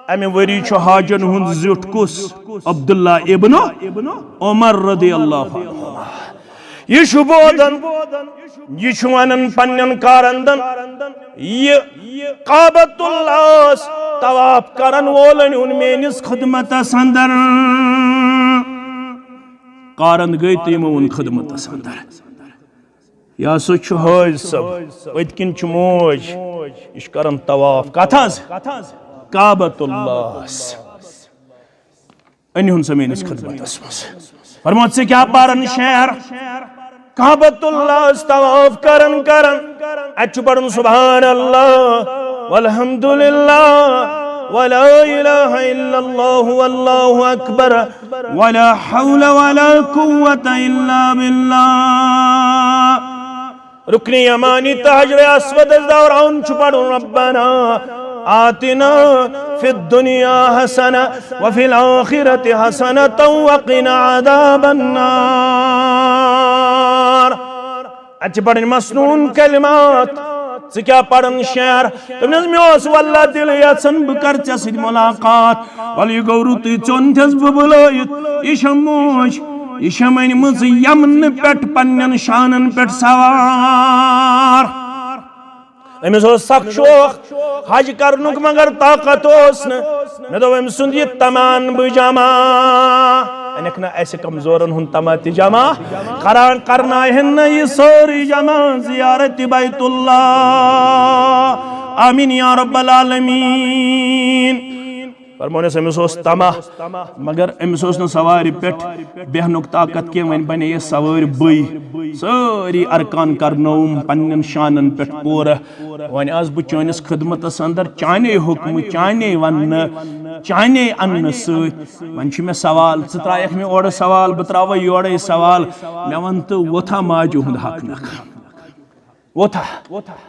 امہِ ؤری چھُ حاجن ہُنٛد زیُٹھ کُس؟ عبداللہ ابن عمر رضی اللہ عنہما۔ یہِ چھُ بوزان، یہِ چھُ ونان پننٮ۪ن کارندن، یہِ کعبۃ اللہ طواف کرن وولن ہُنٛد میٲنِس خدمتس اندر۔ کارن گٔے تہٕ یِمو اوٚن خدمتس اندر۔ یا سُہ چھُ حٲج صٲب، پٔتۍ کِنۍ چھُ موج، یہِ چھُ کران طواف۔ کتھ حظ؟ کعبۃ اللہس۔ أنۍ ہُن سا میٲنِس خدمتس منٛز۔ فرموو، ژٕ کیٛاہ پران شعر؟ کعبۃ اللہس طواف کران کران، اتہِ چھُ پرُن سبحان اللہ والحمد للہ ولا الہ الا اللہ واللہ اکبر ولا حول ولا قوة الا باللہ۔ رکن یمانی تہٕ حجر اسودس دوران چھُ پرُن، ربنا آتنا فی الدنیا حسنہ وفی الآخرۃ حسنۃ وقنا عذاب النار۔ اتہِ چھِ پرٕنۍ مسنون کلمات۔ ژٕ کیٛاہ پران شعر؟ دوٚپنس، مےٚ اوس واللہ دل یژھان بہٕ کرٕ ژےٚ سۭتۍ ملاقات۔ ولہٕ یہِ گوٚو رُتُے، ژوٚن تھس بہٕ بُلٲیِتھ۔ یہِ چھےٚ موج، یہِ چھےٚ مٔنمٕژ یمنہٕ پٮ۪ٹھ پننٮ۪ن شانن پٮ۪ٹھ سوار۔ أمِس اوس سخ شوق حج کرنُک، مگر طاقت اوس نہٕ۔ مےٚ دوٚپ، أمۍ سُنٛد یہِ تمان بہٕ جمع۔ أنِکھ نہ اَسہِ کمزورن ہُنٛد تما تہِ جمع۔ کران کرناوہن نہ یہِ سٲرٕے جمع زیارت بیت اللہ۔ آمین یا رب العالمین۔ فرمونس، أمِس اوس تما، مگر أمِس اوس نہٕ سوارِ پٮ۪ٹھ بیہنُک طاقت کینٛہہ، وۄنۍ بنے یہِ سوٲرۍ بٕے۔ سٲری ارکان کرنووُم پننٮ۪ن شانن پٮ۪ٹھ پوٗرٕ۔ وۄنۍ آس بہٕ چٲنِس خدمتس اندر، چانے حکمہٕ، چانے وننہٕ، چانے اننہٕ سۭتۍ۔ وۄنۍ چھُ مےٚ سوال، ژٕ ترٛایکھ مےٚ اورٕ سوال، بہٕ ترٛاوے یورے سوال۔ مےٚ ون تہٕ، ووتھا ماجہِ ہُنٛد حق نکھٕ؟ ووتھا؟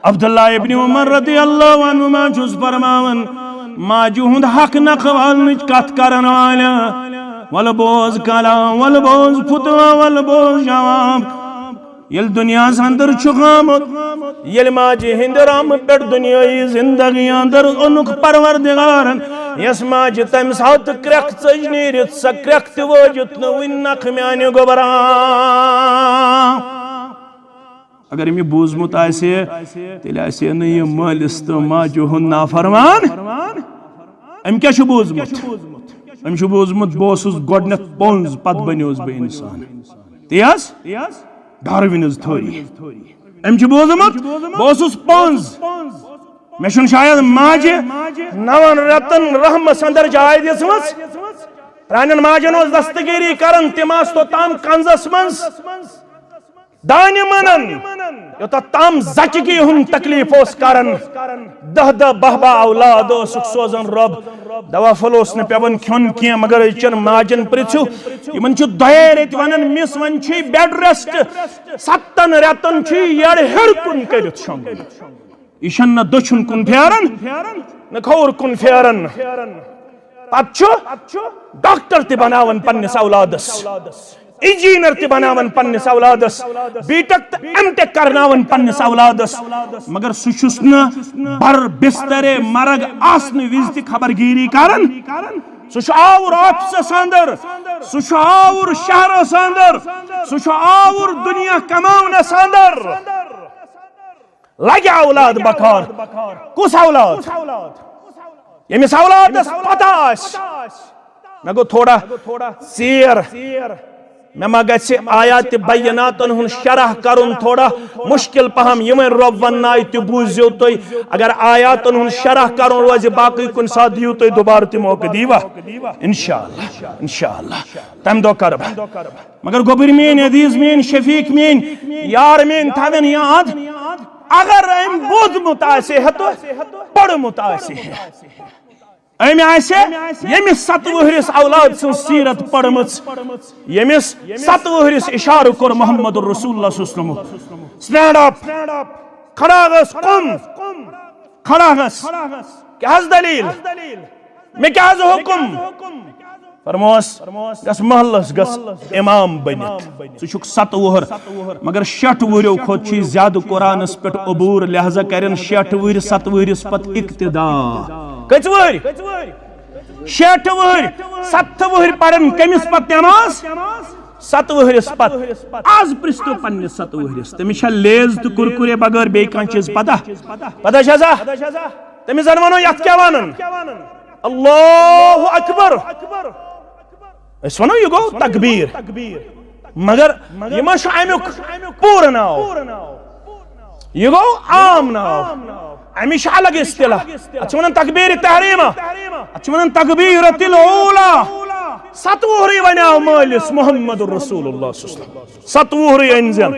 عبداللہ ابن عمر رضی اللہ عنہما چھُس فرماوان، ماجہِ ہُنٛد حق نکھٕ والنٕچ کتھ کرن والٮ۪و، ولہٕ بوز کلام، ولہٕ بوز فتوا، ولہٕ بوز جواب۔ ییٚلہِ دُنیاہس اندر چھُکھ آمُت، ییٚلہِ ماجہِ ہِنٛدِ رحمہٕ پٮ۪ٹھ دُنیٲیی زندگی اندر اوٚنُکھ پروردگارن، یۄس ماجہِ تمہِ ساتہٕ کرٛٮ۪کھ ژٔج نیٖرِتھ، سۄ کرٛٮ۪کھ تہِ وٲجِتھ نہٕ وُنہِ نکھٕ میانہِ گوٚبرا۔ اگر أمۍ یہِ بوٗزمُت آسہِ ہے، تیٚلہِ آسہِ ہے نہٕ یہِ مٲلِس تہٕ ماجہِ ہُنٛد نافرمان۔ أمۍ کیٛاہ چھُ بوٗزمُت؟ أمۍ چھُ بوٗزمُت، بہٕ اوسُس گۄڈٕنٮ۪تھ پۄنٛز، پتہٕ بنیوس بہٕ انسان۔ تی حظ؟ ڈاروِنز تھوری۔ أمۍ چھُ بوٗزمُت، بہٕ اوسُس پۄنٛز۔ مےٚ چھُنہٕ شاید ماجہِ نَوَن رٮ۪تَن رحمَس اندر جاے دِژمٕژ۔ پرٛانٮ۪ن ماجن اوس دستگیری کران، تِم آسہٕ توٚتام کنزس منٛز دانہِ مٕنان، یوٚتتھ تام زچگی ہُنٛد تکلیف اوس کران۔ دَہ دَہ باہ باہ اولاد اوسُکھ سوزان رۄب۔ دوا پھوٚل اوس نہٕ پٮ۪وان کھیوٚن کینٛہہ، مگر أزچٮ۪ن ماجن پرٛژھِو، یِمن چھُ دۄیے رٮ۪تۍ ونان، مِس، وۄنۍ چھُے bed rest، ستن رٮ۪تن چھُے یٔڑ ہیوٚر کُن کٔرِتھ شۄنٛگُن۔ یہِ چھَنہٕ نہ دٔچھُن کُن پھیران، نہ کھووُر کُن پھیران۔ پتہٕ چھُ ڈاکٹر تہِ بناوان پننِس اولادس، انجینئر تہِ بناوان پننِس اولادس، بی ٹیک تہٕ ایم ٹیک کرناوان پننِس اولادس، مگر سُہ چھُس نہٕ بر بسترِ مرگ آسنہٕ وِزِ تہِ خبرگیری کران۔ سُہ چھُ آوُر آفسس اندر، سُہ چھُ آوُر شہرس اندر، سُہ چھُ آوُر دُنیا کماونس اندر۔ لگہِ اولاد بکار۔ کُس اولاد؟ ییٚمِس اولادس پتہ آسہِ۔ مےٚ گوٚو تھوڑا ژیر۔ مےٚ ما گژھِ آیات بیناتن ہُنٛد شرح کرُن تھوڑا مشکل پہم؟ یہِ وۄنۍ رۄب وننایہِ تہِ بوٗزِو تُہۍ۔ اگر آیاتن ہُنٛد شرح کرُن روزِ، باقٕے کُنہِ ساتہٕ دِیِو تُہۍ دُبارٕ تہِ موقعہٕ، دیٖوا؟ انشاءاللہ، انشاءاللہ۔ تمہِ دۄہ کرٕ بہٕ۔ مگر گوٚبٕرۍ میٲنۍ، عزیز میٲنۍ، شفیق میٲنۍ، یار میٲنۍ، تھاوٮ۪ن یاد، اگر أمۍ بوٗزمُت آسہِ ہے تہٕ پوٚرمُت آسہِ ہے، أمۍ آسہِ ییٚمِس ستہٕ وُہرِس اولاد سٕنٛز سیرت پٔرمٕژ، ییٚمِس ستہٕ وُہرِس اشارٕ کوٚر محمد رسول اللہ صلی اللہ علیہ وسلم۔ Stand up، کھڑا گژھ، قم، کھڑا گژھ۔ کیٛاہ حظ دلیل؟ مےٚ کیٛاہ حظ حُکُم؟ فرموس، گژھ محلس گژھ امام بٔنِتھ۔ ژٕ چھُکھ ستہٕ وُہُر، مگر شیٹھ وُہریو کھۄتہٕ چھُے زیادٕ قرآنس پٮ۪ٹھ عبور، لہذا کرن شیٹھ وُہرۍ ستہٕ وُہرِس پتہٕ اقتدا۔ کٔژ وُہرۍ؟ شیٹھ وُہرۍ، ستہٕ وُہرۍ پرن کٔمِس پتہٕ نماز؟ ستہٕ وُہرِس پتہٕ۔ از پرٛژھ تو پننِس ستہٕ وُہرِس، تٔمِس چھا لیز تہٕ کرکرے بغٲر بیٚیہِ کانٛہہ چیٖز پتہ؟ پتہ چھا سا؟ تٔمِس زن ونو، یتھ کیٛاہ ونان؟ اللہ اکبر۔ أسۍ ونو، یہِ گوٚو تکبیر۔ مگر یہِ ما چھُ اَمیُک پوٗرٕ ناو؟ یہِ گوٚو عام ناو۔ اَمِچ چھِ الگ اصطلاح۔ اَتھ چھِ وَنان تکبیٖر تحریٖمہ، اَتھ چھِ وَنان تکبیٖرۃ الاولیٰ۔ ستوُہرٕے وَنیٛاو مٲلِس محمد رسول اللہ صلی اللہ علیہ وسلم۔ ستوُہرٕے أنۍ زٮ۪ن۔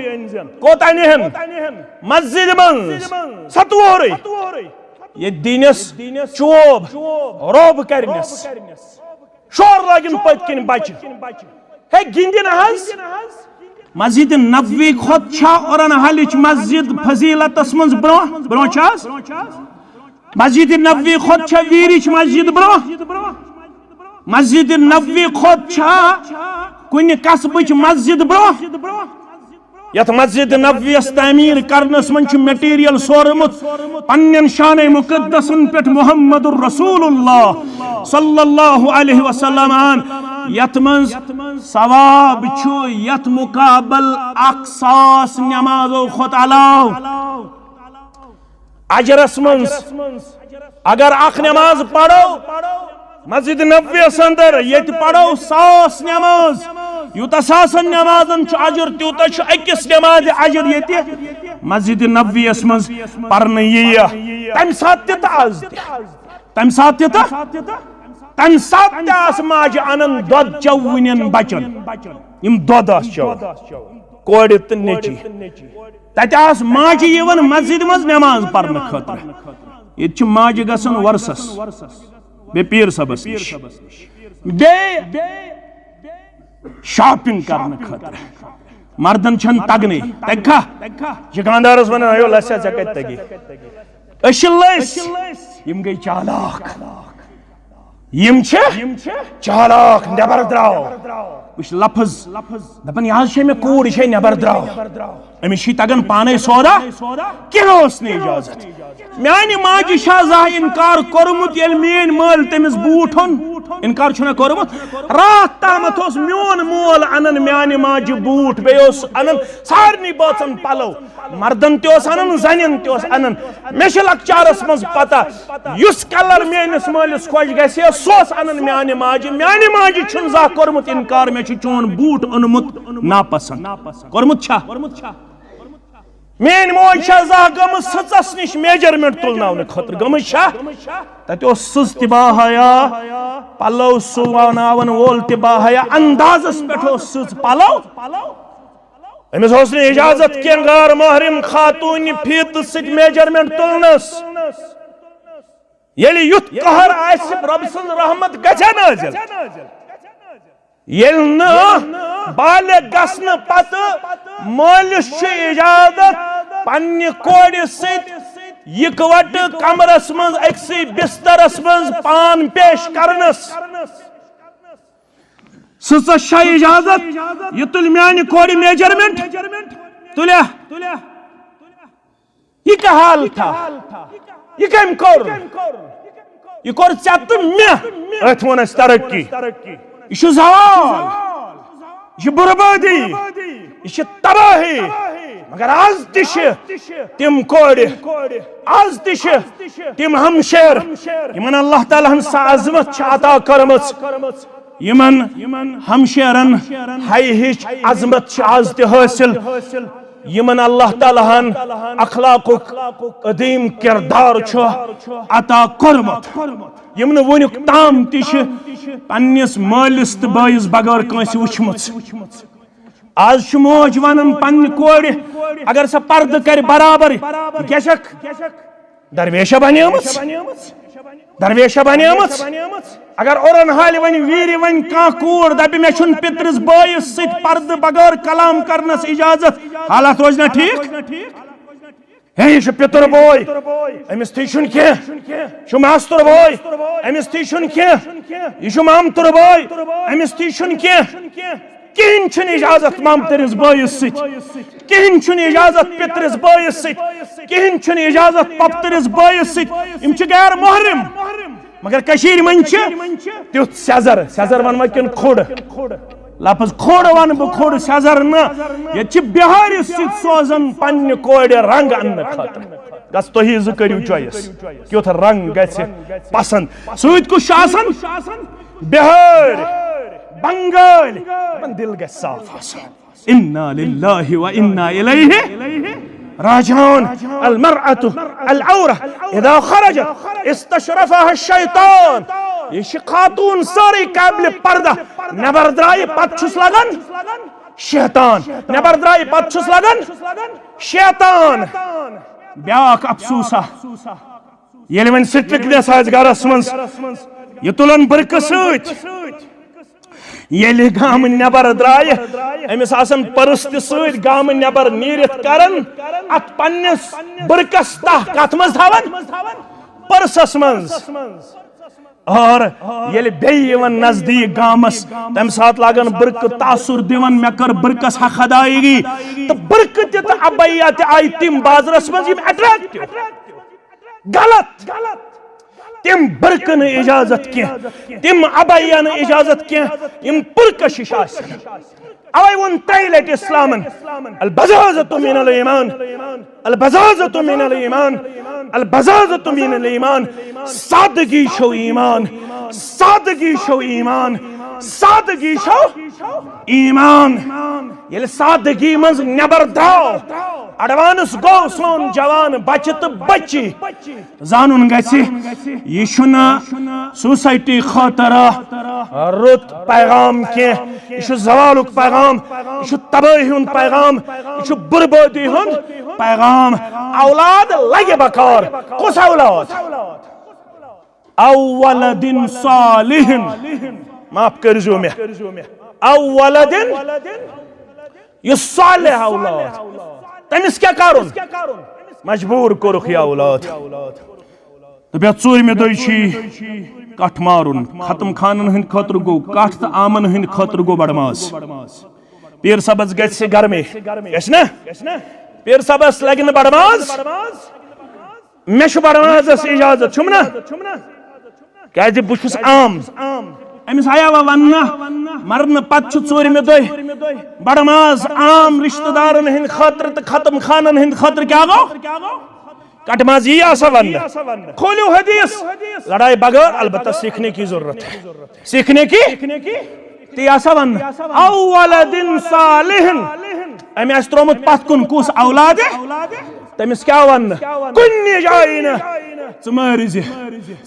کوتاہ نِہن؟ مسجد منٛز۔ ستوُہرٕے۔ ییٚتہِ دِنس چوب، روب کرنس۔ شور لٲگِن پٔتۍ کِنۍ بچہِ۔ ہے گِنٛدِن حظ۔ مسجد نبوی کھۄتہٕ چھا اورن حالٕچ مسجد فضیلتس منٛز برونٛہہ؟ برونٛہہ چھا حظ؟ مسجد نبوی کھۄتہٕ چھا ویٖرِچ مسجد برونٛہہ؟ مسجد نبوی کھۄتہٕ چھا کُنہِ قصبٕچ مسجد برونٛہہ؟ یتھ مسجد نبویس تعمیٖر کرنس منٛز چھُ مٹیریل سورمُت پننٮ۪ن شانِ مقدسن پٮ۪ٹھ محمد رسول اللہ صلی اللہ علیہ وسلم۔ یتھ منٛز ثواب چھُ، یتھ مقابل اکھ ساس نمازو کھۄتہٕ علاوٕ۔ اجرس منٛز اگر اکھ نماز پرو مسجد نبویس اندر، ییٚتہِ پرو ساس نماز، یوٗتاہ ساسن نمازن چھُ اجر، تیوٗتاہ چھُ أکِس نمازِ اجر ییٚتہِ مسجد نبویس منٛز پرنہٕ یِیہِ۔ تمہِ ساتہٕ تہِ تہٕ از تہِ، تمہِ ساتہٕ تہِ تہٕ، تمہِ ساتہٕ تہِ آسہٕ ماجہِ انان دۄد چووٕنٮ۪ن بچن، یِم دۄد آسہٕ چوان، کورِ تہٕ نیٚچی۔ تتہِ آسہٕ ماجہِ یِوان مسجد منٛز نماز پرنہٕ خٲطرٕ۔ ییٚتہِ چھِ ماجہِ گژھان وۄرسس، بیٚیہِ پیٖر صٲبس نِش، بیٚیہِ شاپنگ کرنہٕ خٲطرٕ۔ مردن چھنہٕ تگنٕے۔ تگہِ کھا؟ دُکاندارس ونان، "ہے لسیا، ژےٚ کتہِ تگی؟" أسۍ چھِ لٔسۍ، یِم گٔے چالاک۔ یِم چھِ چالاک، نٮ۪بر درٛاو۔ وٕچھ لفظ، دپان، "یہِ حظ چھےٚ مےٚ کوٗر، یہِ چھےٚ نٮ۪بر درٛاو۔" أمِس چھِ تگان پانے سودا، کینٛہہ اوس نہٕ اجازت۔ میانہِ ماجہِ چھا زانٛہہ انکار کوٚرمُت، ییٚلہِ میٲنۍ مٲلۍ تٔمِس بوٗٹھ اوٚن؟ انکار چھُنہ کوٚرمُت؟ راتھ تامتھ اوس میون مول انان میانہِ ماجہِ بوٗٹھ، بیٚیہِ اوس انان سارنٕے بٲژن پلو۔ مردن تہِ اوس انان، زنٮ۪ن تہِ اوس انان۔ مےٚ چھِ لۄکچارس منٛز پتہ، یُس کلر میٲنِس مٲلِس خۄش گژھِ، سُہ اوس انان میانہِ ماجہِ۔ میانہِ ماجہِ چھُنہٕ زانٛہہ کوٚرمُت انکار، مےٚ چھُ چون بوٗٹھ اوٚنمُت ناپسنٛد۔ کوٚرمُت چھا؟ میٲنۍ موج چھا زانٛہہ گٔمٕژ سٕژس نِش میجرمنٹ تُلناونہٕ خٲطرٕ؟ گٔمٕژ چھا؟ تتہِ اوس سٕژ تہِ باحیا، پلو سُوناون وول تہِ باحیا، اندازس پٮ۪ٹھ اوس سٕژ پلو۔ أمِس اوس نہٕ اجازت کینٛہہ غٲر محرم خاتوٗنہِ فیٖتہٕ سۭتۍ میجرمنٹ تُلنس۔ ییٚلہِ یُتھ قہر آسہِ، رۄب سٕنٛز رحمت گژھِ نٲزِل۔ ییٚلہِ نہٕ بالغ گژھنہٕ پتہٕ مٲلِس چھُ اجازت پننہِ کورِ سۭتۍ یکوٹہٕ کمرس منٛز أکسٕے بسترس منٛز پان پیش کرنس۔ سٕژس چھا اجازت یہِ تُلہِ میانہِ کورِ میجرمنٹ؟ تُلیا؟ یہِ کیٛاہ حال تھا؟ یہِ کٔمۍ کوٚر؟ یہِ کوٚر ژےٚ تہٕ مےٚ۔ أتھۍ ووٚن اَسہِ ترقی۔ یہِ چھُ زوال، یہِ چھِ بربٲدی، یہِ چھِ تباہی۔ مگر آز تہِ چھِ تِم کورِ، آز تہِ چھِ تِم ہمشیر، یِمن اللہ تعالیٰ ہن سۄ عظمت چھِ عطا کٔرمٕژ۔ یِمن ہمشیرن ہاے ہِچ عظمت چھِ آز تہِ حٲصِل، یِمن اللہ تعالیٰ ہن اخلاقُک عظیم کردار چھُ عطا کوٚرمُت، یِم نہٕ وُنیُک تام تہِ چھِ پننِس مٲلِس تہٕ بٲیِس بغٲر کٲنٛسہِ وٕچھمٕژ۔ آز چھُ موج ونان پننہِ کورِ، اگر سۄ پردٕ کرِ برابر، یہِ کیٛاہ چھکھ؟ درویشہ بنیمٕژ، درویشہ بنیمٕژ۔ اگر اورن حالہِ وۄنۍ ویٖرِ وۄنۍ کانٛہہ کوٗر دپہِ، "مےٚ چھُنہٕ پِترِس بٲیِس سۭتۍ پردٕ بغٲر کلام کرنس اجازت"، حالات روزِ نہ ٹھیٖک؟ ہے، یہِ چھُ پِتُر بوے، أمِس تھی چھُنہٕ کینٛہہ۔ یہِ چھُ ماستُر بوے، أمِس تھی چھُنہٕ کینٛہہ۔ یہِ چھُ مامتُر بوے، أمِس تھی چھُنہٕ کینٛہہ۔ کِہیٖنۍ چھُنہٕ اجازت مامتٕرِس بٲیِس سۭتۍ، کِہیٖنۍ چھُنہٕ اجازت پِترِس بٲیِس سۭتۍ، کِہیٖنۍ چھُنہٕ اجازت پۄپتٕرِس بٲیِس سۭتۍ۔ یِم چھِ غیر محرم۔ مگر کٔشیٖرِ منٛز چھِ تیُتھ سیزر، سیزر وَنہٕ وۄنۍ کِنہٕ کھُڑ؟ لفظ کھُڑ وَنہٕ بہٕ، کھُڑ سیزر نہٕ۔ ییٚتہِ چھِ بِہارِ سۭتۍ سوزان پننہِ کورِ رنٛگ اَننہٕ خٲطرٕ۔ گژھ تُہی زٕ کٔرِو choice، کیُتھ رنٛگ گژھِ پسنٛد۔ سۭتۍ کُس چھُ آسان؟ بِہٲرۍ، بنٛگٲلۍ۔ دَپان دِل گژھِ صاف آسُن۔ انا للہ و انا الیہ راجعون۔ المرأة العورة اذا خرجت استشرفها الشیطان۔ یہ چھِ خاتون سٲرٕے قابل پردہ، نٮ۪بر درٛایہِ پتہٕ چھُس لگان شیطان، نٮ۪بر درٛایہِ پتہٕ چھُس لگان شیطان۔ بیاکھ افسوسا، ییٚلہِ وۄنۍ سٹرکٹنس آسہِ گرس منٛز، یہِ تُلن برقعہٕ سۭتۍ۔ ییٚلہِ گامہٕ نٮ۪بر درٛایہِ، أمِس آسن پٔرٕس تہِ سۭتۍ، گامہٕ نٮ۪بر نیٖرِتھ کرن اتھ پننِس برقعس تہ۔ کتھ منٛز تھاون؟ پٔرسس منٛز۔ اور ییٚلہِ بیٚیہِ یِوان نزدیٖک گامس، تمہِ ساتہٕ لاگان برقعہٕ تاثر دِوان، مےٚ کٔر برقعس حق ادایگی۔ تہٕ برقعہٕ تہِ تہٕ ابیا تہِ آیہِ تِم بازرس منٛز یِم اٹریکٹو۔ غلط۔ تِم برقعہٕ نہٕ اجازت کینٛہہ، تِم ابیا نہٕ اجازت کینٛہہ، یِم پُرکشش آسن۔ اوے ووٚن ترٛیہِ لٹہِ اسلامن، البزازۃ من الایمان، البزازۃ من الایمان، البزازۃ من الایمان۔ سادگی چھو ایمان، سادگی چھو ایمان، سادگی چھو ایمان۔ ییٚلہِ سادگی منٛز نٮ۪بر درٛاو، ایڈوانس گوٚو سون جوان بچہِ تہٕ بچی۔ زانُن گژھِ، یہِ چھُنہٕ سوسایٹی خٲطرٕ رُت پیغام کینٛہہ، یہِ چھُ زوالُک پیغام، یہِ چھُ تبٲہی ہُنٛد پیغام، یہِ چھُ بربٲدی ہُنٛد پیغام۔ اولاد لگہِ بکار۔ کُس اولاد؟ او ولد صالح۔ معاف کٔرزیو مےٚ۔ او ولد، یُس صالح اولاد، تٔمِس کیٛاہ کرُن؟ مجبوٗر کوٚرُکھ یہِ اولاد۔ تہٕ بیٚیہِ ژوٗرمہِ دۄہہِ چھُ یہِ کٹھ مارُن۔ ختم خانن ہٕنٛدِ خٲطرٕ گوٚو کٹھ تہٕ عامن ہٕنٛدِ خٲطرٕ گوٚو بڑٕ ماز۔ پیٖر صٲبس گژھِ گرمی، گژھِ نا؟ پیٖر صٲبس لگہِ نہٕ بڑٕ ماز۔ مےٚ چھُ بڑٕ مازس اجازت، چھُم نا؟ کیازِ بہٕ چھُس عام۔ أمِس آیا وۄنۍ وننہٕ، مرنہٕ پتہٕ چھُ ژوٗرمہِ دۄہہِ بڑٕ ماز عام رشتہٕ دارن ہٕنٛدِ خٲطرٕ تہٕ ختم خانن ہٕنٛدِ خٲطرٕ کیٛاہ گوٚو؟ کٹہٕ ماز یی آسا وننہٕ؟ کھوٗلِو حدیث۔ لڑاے بغٲر، البتہ سیکھنے کی ضرورت ہے۔ سیکھنے کی تی آسا وننہٕ۔ او ولد صالح۔ أمۍ آسہِ ترٛوومُت پتھ کُن کُس اولاد؟ تٔمِس کیٛاہ وننہٕ؟ کُنہِ جایہِ نہٕ۔ ژٕ مٲرۍ زِ،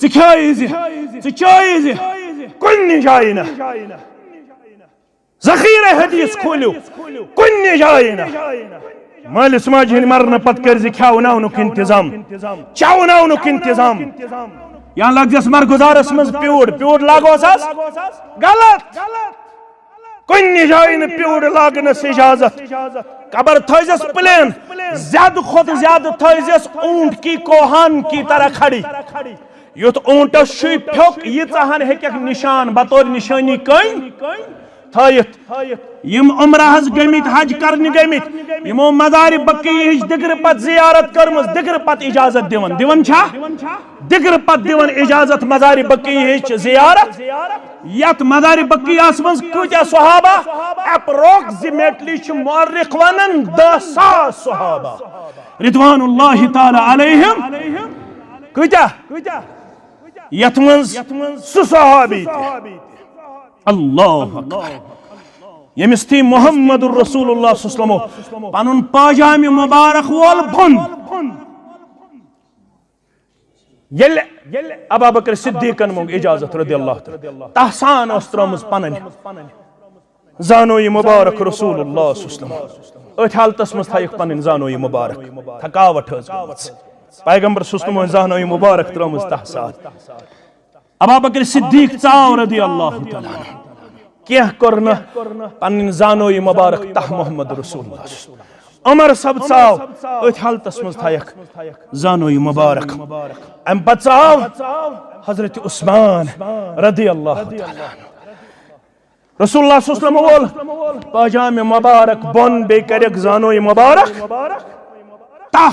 ژٕ کھیٲے زِ، ژٕ چٲے زِ، کُنہِ جایہِ نہٕ۔ ذخیرہ حدیث کھوٗلِو، کُنہِ جایہِ نہٕ۔ مٲلِس ماجہِ ہٕنٛدِ مرنہٕ پتہٕ کٔرۍ زِ کھیاوناونُک انتظام، چاوناونُک انتظام۔ یا لگزس مرگزارس منٛز پیوٗر، پیوٗر لاگوس حظ؟ غلط۔ کُنہِ جایہِ نہٕ پیوٗر لاگنس اجازت۔ قبر تھٲیزٮ۪س پلین، زیادٕ کھۄتہٕ زیادٕ تھٲیزٮ۪س اونٹ کی کوہان کی طرح کھڑی۔ یُتھ اونٹس چھُے پھیوٚک، ییٖژاہن ہیٚکٮ۪کھ نشان بطور نشٲنی کٔنۍ تھٲیِتھ۔ یِم عمرہ حج گٔمٕتۍ، حج کرنہِ گٔمٕتۍ، یِمو مزارِ بقیع ہٕچ دِگرٕ پتہٕ زیارت کٔرمٕژ، دِگرٕ پتہٕ اجازت دِوان، دِوان چھا؟ دِگرٕ پتہٕ دِوان اجازت مزارِ بقیع ہٕچ زیارت۔ یتھ مزارِ بقیعس منٛز کۭتیاہ صحابہ؟ اپروکسیمیٹلی چھِ مورخ ونان دہ ساس صحابہ رضوان اللہ تعالی علیہم۔ کۭتیاہ؟ یتھ منٛز سُہ صحابی تہِ۔ اللہ اکبر۔ ییٚمِس تھی محمد رسول اللہ صلی اللہ علیہ وسلم پنُن پاجامہِ مبارک وول بۄن۔ ییٚلہِ ابا بکر صدیقن منٛگ اجازت رضی اللہ تعالیٰ، تحسان ٲس ترٲومٕژ پنٕنۍ زانوی مبارک رسول اللہ صلی اللہ علیہ وسلم۔ أتھۍ حالتس منٛز تھایکھ پنٕنۍ زانوی مبارک، تھکاوٹ ٲس گٔمٕژ۔ پیغمبر صلی اللہ علیہ وسلم زانوی مبارک ترٲومٕژ تحسان۔ ابا بکر صدیق ژاو رضی اللہ تعالیٰ عنہ۔ کینٛہہ کوٚر نہٕ پنٕنۍ زانوی مبارک تہ محمد رسول اللہ۔ عمر صٲب ژاو، أتھۍ حالتس منٛز تھایکھ زانوی مبارک۔ امہِ پتہٕ ژاو حضرت عثمان رضی اللہ تعالیٰ عنہ۔ رسول اللہ صلی اللہ علیہ وسلم وول پاجامہِ مبارک بۄن، بیٚیہِ کریکھ زانوی مبارک تہ۔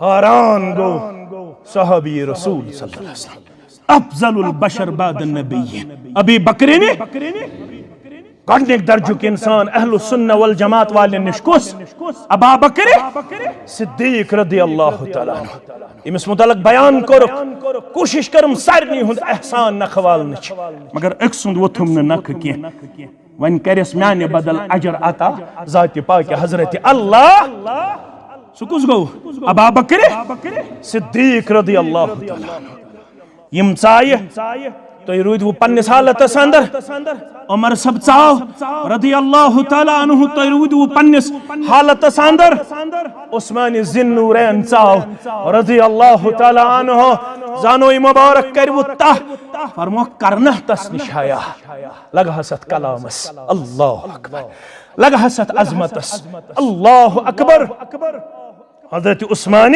حیران گوٚو صحابی رسول صلی اللہ علیہ وسلم، افضل البشر بعد النبیین، ابی بکرین۔ گۄڈنیُک درجُک انسان اہل السنہ والجماعت والٮ۪ن نِش کُس؟ ابا بکر صدیق رضی اللہ تعالیٰ عنہ۔ أمِس متعلق بیان کوٚرُکھ، کوٗشش کٔرٕم سارنٕے ہُنٛد احسان نکھٕ والنٕچ، مگر أکۍ سُنٛد ووٚتھُم نہٕ نکھٕ کینٛہہ۔ وۄنۍ کٔرِس میانہِ بدل اجر عطا ذاتِ پاکِ حضرت اللہ۔ سُہ کُس گوٚو؟ ابا بکر صدیق رضی اللہ تعالیٰ عنہ۔ یِم ژایہِ، تُہۍ روٗدِوٕ پننِس حالتس اندر۔ عمر صٲب ژاو رضی اللہ تعالیٰ عنہ، تُہۍ روٗدِوٕ پننِس حالتس اندر۔ عثمان ذی النورین ژاو رضی اللہ تعالیٰ عنہ، زانوے مبارک کٔرِوٕ تاہ، فرموکھ کرنہ تس نِش حیا۔ لگہس اتھ کلامس، اللہ اکبر، لگہس اتھ عظمتس، اللہ اکبر۔ حضرت عثمان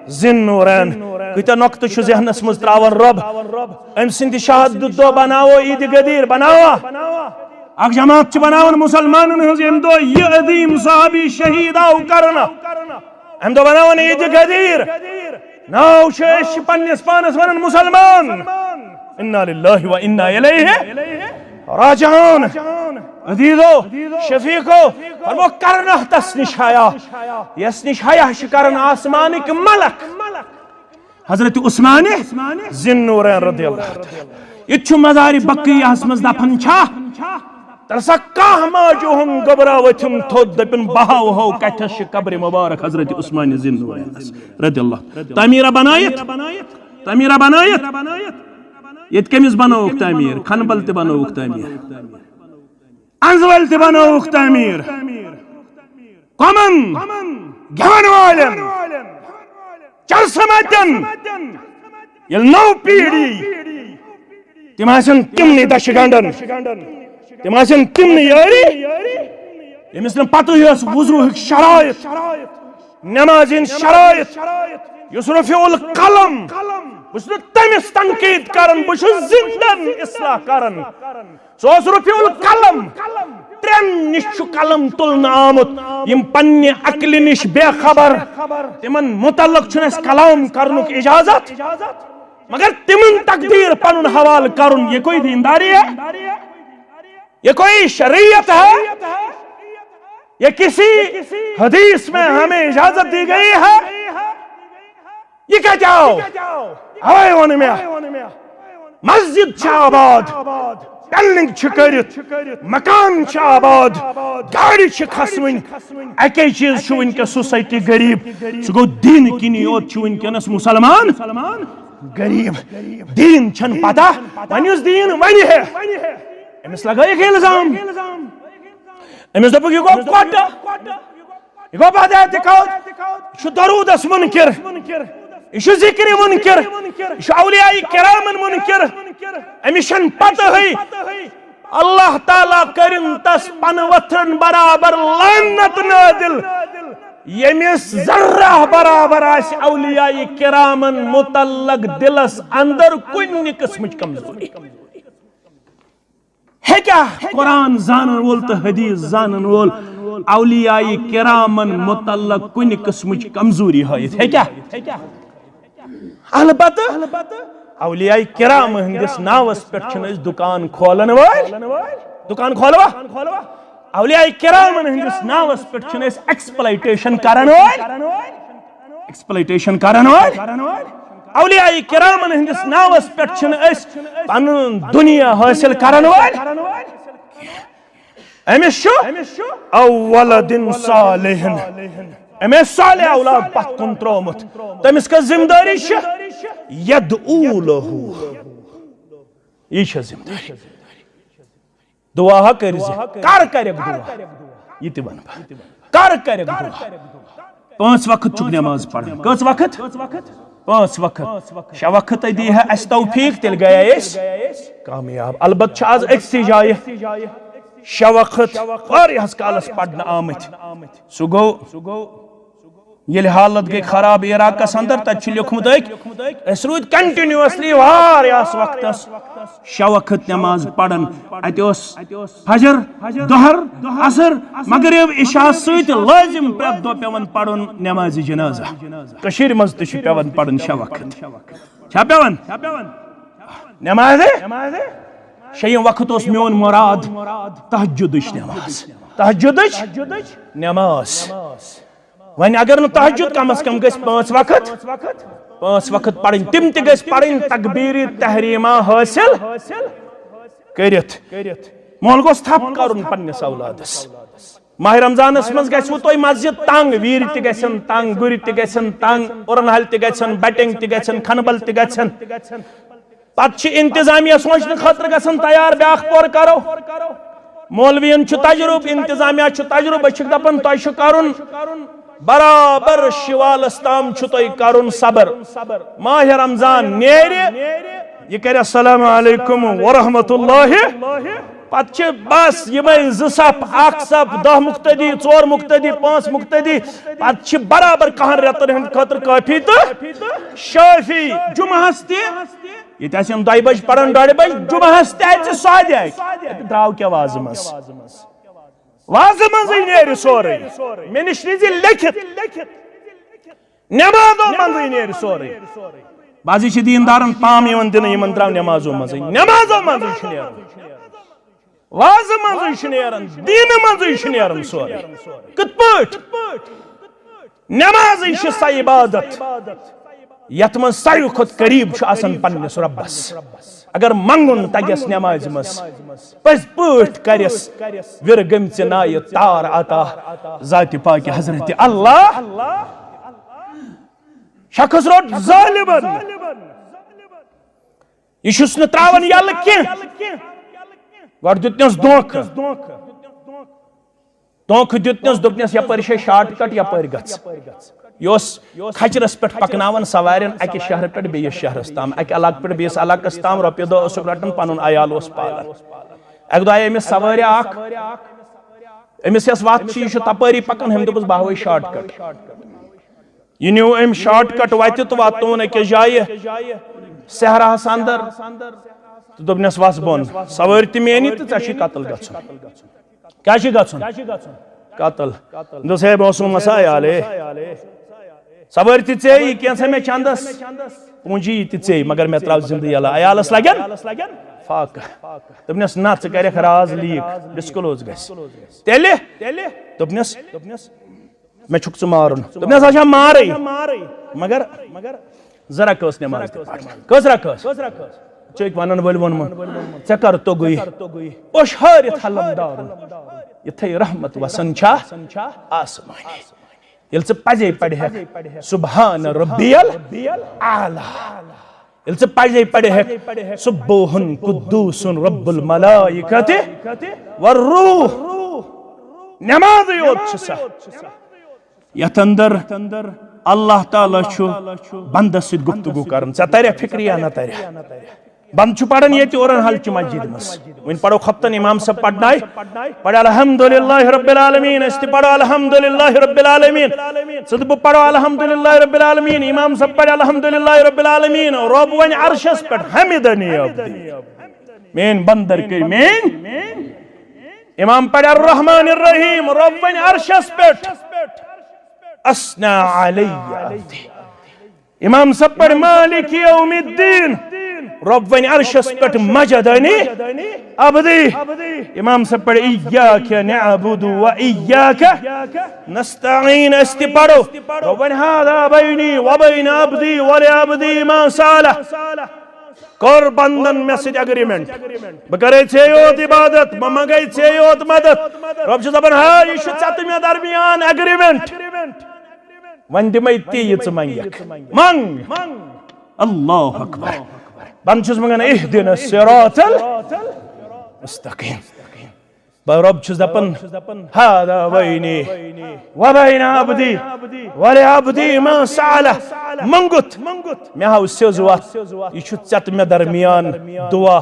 ذی النورین۔ کۭتیاہ نۄقطہٕ چھُ ذہنس منٛز تراوان رۄب؟ أمۍ سٕنٛدِ شہادت دۄہ بناوو عیٖدِ غدیٖر، بناوا؟ اکھ جماعت چھِ بناوان مسلمانن ہٕنٛز، ییٚمہِ دۄہ یہِ عظیٖم صحابی شہیٖد آو کرنہٕ، امہِ دۄہ بناوان عیٖدِ غدیٖر۔ ناو چھِ، أسۍ چھِ پننِس پانس ونان مسلمان۔ انا للہ و انا الیہ راجعون۔ عزیزو، شفیقو، فرمو کرنہ تس نِش حیا، یس نِش حیا چھِ کران آسمانٕکۍ ملک۔ حضرت عثمان ذی النورین رضی اللہ تعالیٰ۔ یہِ تہِ چھُ مزارِ بقیعس منٛز دفن چھا؟ ترسا کانٛہہ ما چھُ ہُم گبرا ؤتھِم تھوٚد، دٔپِن بہاو ہو کتھس چھِ قبرِ مبارک حضرت عثمان ذی النورینس رضی اللہ۔ تعمیرہ بنٲیِتھ، تعمیرہ بنٲیِتھ۔ ییٚتہِ کٔمِس بنٲوُکھ تعمیٖر؟ کھنبل تہِ بنٲوُکھ تعمیٖر، انزول تہِ بنٲوُکھ تعمیٖر۔ کمن؟ گٮ۪ون والٮ۪ن، چرسہٕ متٮ۪ن۔ ییٚلہِ نٔو پیٖڑھی، تِم آسن تِمنٕے دَچھِ گنڈن، تِم آسن تِمنٕے یٲری، ییٚمِس نہٕ پتہٕے ٲس وضوٗہٕکۍ شرائط، نمازِ ہٕنٛدۍ شرائط۔ یُس رفیع القلم، بہٕ چھُس نہٕ تٔمِس تنقید کران، بہٕ چھُس زندن اصلاح کران۔ سُہ اوس رفیع القلم۔ ترٛٮ۪ن نِش چھُ قلم تُلنہٕ آمُت، یِم پننہِ عقلہِ نِش بے خبر۔ تِمن متعلق چھُنہٕ اَسہِ کلام کرنُک اجازت، مگر تِمن تقدیر پنُن حوالہٕ کرُن، یہ کوئی دینداری ہے؟ یہ کوئی شریعت ہے؟ یہ کسی حدیث میں ہمیں اجازت دی گئی ہے؟ یہ کتہِ آو؟ اوے ووٚن مےٚ، مسجد چھِ آباد، بلڈنگ چھِ کٔرِتھ، مکان چھِ آباد، گاڑِ چھِ کھسوٕنۍ۔ اکے چیز چھُ وٕنکیٚس سوسائٹی غریب، سُہ گوٚو دین کِنی یوت چھُ وٕنکیٚنس مسلمان غریب۔ دین چھنہٕ پتہ، وۄنۍ یُس دین ونہِ ہے، أمِس لگٲیِکھ الزام، أمِس دوٚپُکھ یہِ گوٚو کوٹہٕ۔ یہِ گوٚو بدعت قول۔ یہِ چھُ درودس منکر۔ یہِ چھُ ذکرِ منکر۔ یہِ چھُ اولیاء کرامن منکر۔ أمِس چھَنہٕ پتہٕے۔ اللہ تعالیٰ کٔرِن تس پنہٕ ؤتھرن برابر لعنت نازل، ییٚمِس ذرہ برابر آسہِ اولیاء کرامن متعلق دلس اندر کُنہِ قسمٕچ کمزوری۔ ہیٚکیٛاہ قرآن زانن وول تہٕ حدیث زانن وول اولیاء کرامن متعلق کُنہِ قسمٕچ کمزوری ہٲیِتھ؟ ہیٚکیٛاہ؟ البتہٕ اولیاء کرام ہٕنٛدِس ناوس پٮ۪ٹھ چھِنہٕ أسۍ دُکان کھولن وٲلۍ۔ دُکان کھولوا؟ اولیاء کرامن ہٕنٛدِس ناوس پٮ۪ٹھ چھِنہٕ أسۍ ایکسپلائٹیشن کرن وٲلۍ۔ ایکسپلائٹیشن کرن وٲلۍ۔ اولیاء کرامن ہٕنٛدِس ناوس پٮ۪ٹھ چھِنہٕ أسۍ پنُن دُنیا حٲصِل کرن وٲلۍ۔ أمِس چھُ او ولد صالح، أمۍ آسہِ صالح اولاد پتھ کُن ترٛوومُت۔ تٔمِس کۄس ذمہٕ دٲری چھِ؟ یدعو لہو، یہِ چھےٚ ذمہٕ دٲری۔ دعا ہا کٔرۍ زِ۔ کر کرکھ دعا؟ یہِ تہِ ونہٕ بہٕ۔ کر کرکھ دعا؟ پانٛژھ وقت چھُکھ نماز پران۔ کٔژ وقت؟ پانٛژھ وقت۔ شےٚ وقت دی ہا اَسہِ توفیق، تیٚلہِ گٔیے أسۍ کامیاب۔ البتہٕ چھِ آز أکسٕے جایہِ شےٚ وقت واریاہس کالس پرنہٕ آمٕتۍ۔ سُہ گوٚو ییٚلہِ حالت گٔے خراب عراقس اندر، تتہِ چھُ لیوٗکھمُت أکۍ، أسۍ روٗدۍ کنٹینیوسلی واریاہس وقتس شےٚ وقت نماز پران۔ اتہِ اوس فجر، ظہر، عصر، مغرب، عشاء سۭتۍ لٲزم پرٛٮ۪تھ دۄہ پٮ۪وان پرُن نمازِ جنازہ۔ کٔشیٖرِ منٛز تہِ چھُ پٮ۪وان پرُن شےٚ وقت۔ چھا پٮ۪وان؟ نمازِ شیٚیِم وقت اوس میون مراد تہجدٕچ نماز۔ تہجدٕچ نماز۔ وۄنۍ اگر نہٕ تہجد، کم از کم گژھِ پانٛژھ وقت، پانٛژھ وقت پرٕنۍ، تِم تہِ گژھِ پرٕنۍ تکبیرِ تحریمہ حٲصِل کٔرِتھ۔ مول گوٚژھ تھپھ کرُن پننِس اولادس۔ ماہ رمضانس منٛز گژھِوٕ تۄہہِ مسجد تنگ، ویٖرۍ تہِ گژھن تنگ، گُرۍ تہِ گژھن تنگ، اُرن ہلۍ تہِ گژھن، بٹنگ تہِ گژھن، کھنبل تہِ گژھن۔ پتہٕ چھِ انتظامیہ سونچنہٕ خٲطرٕ گژھان تیار، بیاکھ پور کرو۔ مولوین چھُ تجربہٕ، انتظامیہ چھُ تجربہٕ، أسۍ چھِکھ دپان تۄہہِ چھُ کرُن برابر شوالس تام چھُ تۄہہِ کرُن صبر۔ ماہ رمضان نیرِ، یہِ کرِ السلام علیکم ورحمۃ اللہ، پتہٕ چھِ بس یِمے زٕ صف، اکھ صف، دہ مقتدی، ژور مقتدی، پانٛژھ مقتدی، پتہٕ چھِ برابر کہن رٮ۪تن ہٕنٛدِ خٲطرٕ کٲفی تہٕ شٲفی۔ جمعہس تہِ ییٚتہِ آسہِ یِم دۄیہِ بجہِ پران، ڈۄڈِ بجہِ، جمعہس تہِ اَژِ سۄ تہِ اَتہِ۔ اَتہِ درٛاو کیٛاہ وازٕ منٛز؟ وازٕ منٛزٕے نیرِ سورُے۔ مےٚ نِش نیٖزِ لیکھِتھ۔ نٮ۪مازو منٛزٕے نیرِ سورُے۔ بعضی چھِ دیٖندارن پام یِوان دِنہٕ، یِمن درٛاو نٮ۪مازو منٛزٕے، نٮ۪مازو منٛزٕے چھُ نیرُن۔ وازٕ منٛزٕے چھُ نیران، دیٖنہٕ منٛزٕے چھُ نیران سورُے۔ کِتھ پٲٹھۍ؟ نٮ۪مازٕے چھِ سۄ عبادت یتھ منٛز ساروی کھۄتہٕ قریب چھُ آسان پننِس رۄبس۔ اگر منٛگُن تگٮ۪س نٮ۪مازِ منٛز، پٔزۍ پٲٹھۍ کرٮ۪س وِرٕ گٔمژِ نایہِ تار عطا ذاتِ پاکہِ حضرت اللہ۔ شخص روٚٹ ظٲلمن، یہِ چھُس نہٕ تراوان یَلہٕ کینٛہہ۔ گۄڈٕ دیُتنَس دھوکہٕ۔ دھوکہٕ دیُتنَس، دوٚپنَس، "یَپٲرۍ چھے شارٹ کٹ، یَپٲرۍ گژھ۔" یہِ اوس کھچرَس پٮ۪ٹھ پَکناوان سوارٮ۪ن اَکہِ شہرٕ پٮ۪ٹھ بیٚیِس شہرَس تام، اَکہِ علاقہٕ پٮ۪ٹھ بیٚیِس علاقَس تام، رۄپیہِ دَہ اوسُکھ رَٹان، پَنُن عیال اوس پالان۔ اَکہِ دۄہ آیہِ أمِس سوارِ اَکھ، أمِس یۄس وَتھ چھِ، یہِ چھُ تَپٲری پَکان، أمۍ دوٚپُس، "بہٕ ہاوَے شارٹ کٹ۔" یہِ نیوٗ أمۍ شارٹ کٹ وتہِ تہٕ واتنووُن أکِس جایہِ صحراہس اندر تہٕ دوٚپنس، "وس بۄن، سوٲرۍ تہِ میٲنی تہٕ ژےٚ چھُے قتل گژھُن۔" کیٛاہ چھُ گژھُن؟ قتل۔ دوٚپنس، "ہے، بہٕ اوسُس مسا عیالے، سوٲرۍ تہِ ژےٚ، یہِ کینٛژھا مےٚ چندس، پوٗنٛجی یہِ تہِ ژےٚ، مگر مےٚ ترٛاو زندٕ یلہٕ، عیالس لگن فاقہٕ۔" دوٚپنس، "نہ، ژٕ کرکھ راز لیٖک، ڈسکلوز گژھِ۔" تیٚلہِ دوٚپنس، مےٚ چھُکھ ژٕ مارُن۔ دوٚپنَس، "اچھا، مارٕے، مگر زٕ رکٲژ نٮ۪ماز تہِ پَرنہِ۔" کٔژ رکٲژ؟ چٲکۍ وَنَن وٲلۍ ووٚنمُت، "ژےٚ کر توٚگُے؟ اوٚش ہٲرِتھ حلم دارُن، یِتھَے رحمت وَسان چھا آسمانہِ۔" ییٚلہِ ژٕ پَزے پَرِہَکھ، سبحان ربی الاعلیٰ۔ ییٚلہِ ژٕ پزے پرِہکھ، سبوحن قدوسن رب الملائکہ والروح، نمازٕے یوت چھِ سۄ۔ یتھ اندر اللہ تعالیٰ چھُ بندس سۭتۍ گفتگو کران۔ ژےٚ ترِ فکرِ یا نہ ترِ؟ بند چھُ پران ییٚتہِ اورن حل چہِ مسجد منٛز۔ وۄنۍ پرو خفتن، امام صٲب پرنایہِ، پرِ الحمدللہ رب العالمین، أسۍ تہِ پرو الحمدللہ رب العالمین۔ ژٕ تہٕ بہٕ پرو الحمدللہ رب العالمین، امام صٲب پرِ الحمدللہ رب العالمین۔ رب ونہِ عرشس پٮ۪ٹھ، "حمدنی عبدی"، میٲنۍ بندر کٔرۍ میٲنۍ۔ امام پرِ الرحمن الرحیم، رب ونہِ عرشس پٮ۪ٹھ، "اثنا علی عبدی"۔ امام صٲب پرِ مالک یوم الدین، رب ونہِ عرشس پٮ۪ٹھ، "مجدنی عبدی"۔ امام صٲب پرِ، "ایاک نعبد و ایاک نستعین"۔ أسۍ تہِ پرو، رب ونہِ، "هذا بینی و بین عبدی و لعبدی ما سألہ"۔ کٔر بندن مےٚ سۭتۍ اگریمنٹ، بہٕ کرے ژے یوت عبادت، بہٕ منگے ژے یوت مدد۔ رب چھُ دپان، "ہا، یہِ چھُ ژےٚ تہٕ مےٚ درمیان اگریمنٹ۔ وۄنۍ دِمے تی یہِ ژٕ منگکھ۔ منگ۔" اللہ اکبر۔ بند چھُس منگان، "اہدنا الصراط المستقیم۔" بہٕ رب چھُس دپان، "هذا بینی و بین عبدی و لعبدی ما سألہ"۔ منگُتھ، مےٚ ہاو سیوٚز وتھ، یہِ چھُ ژےٚ تہٕ مےٚ درمیان دعا،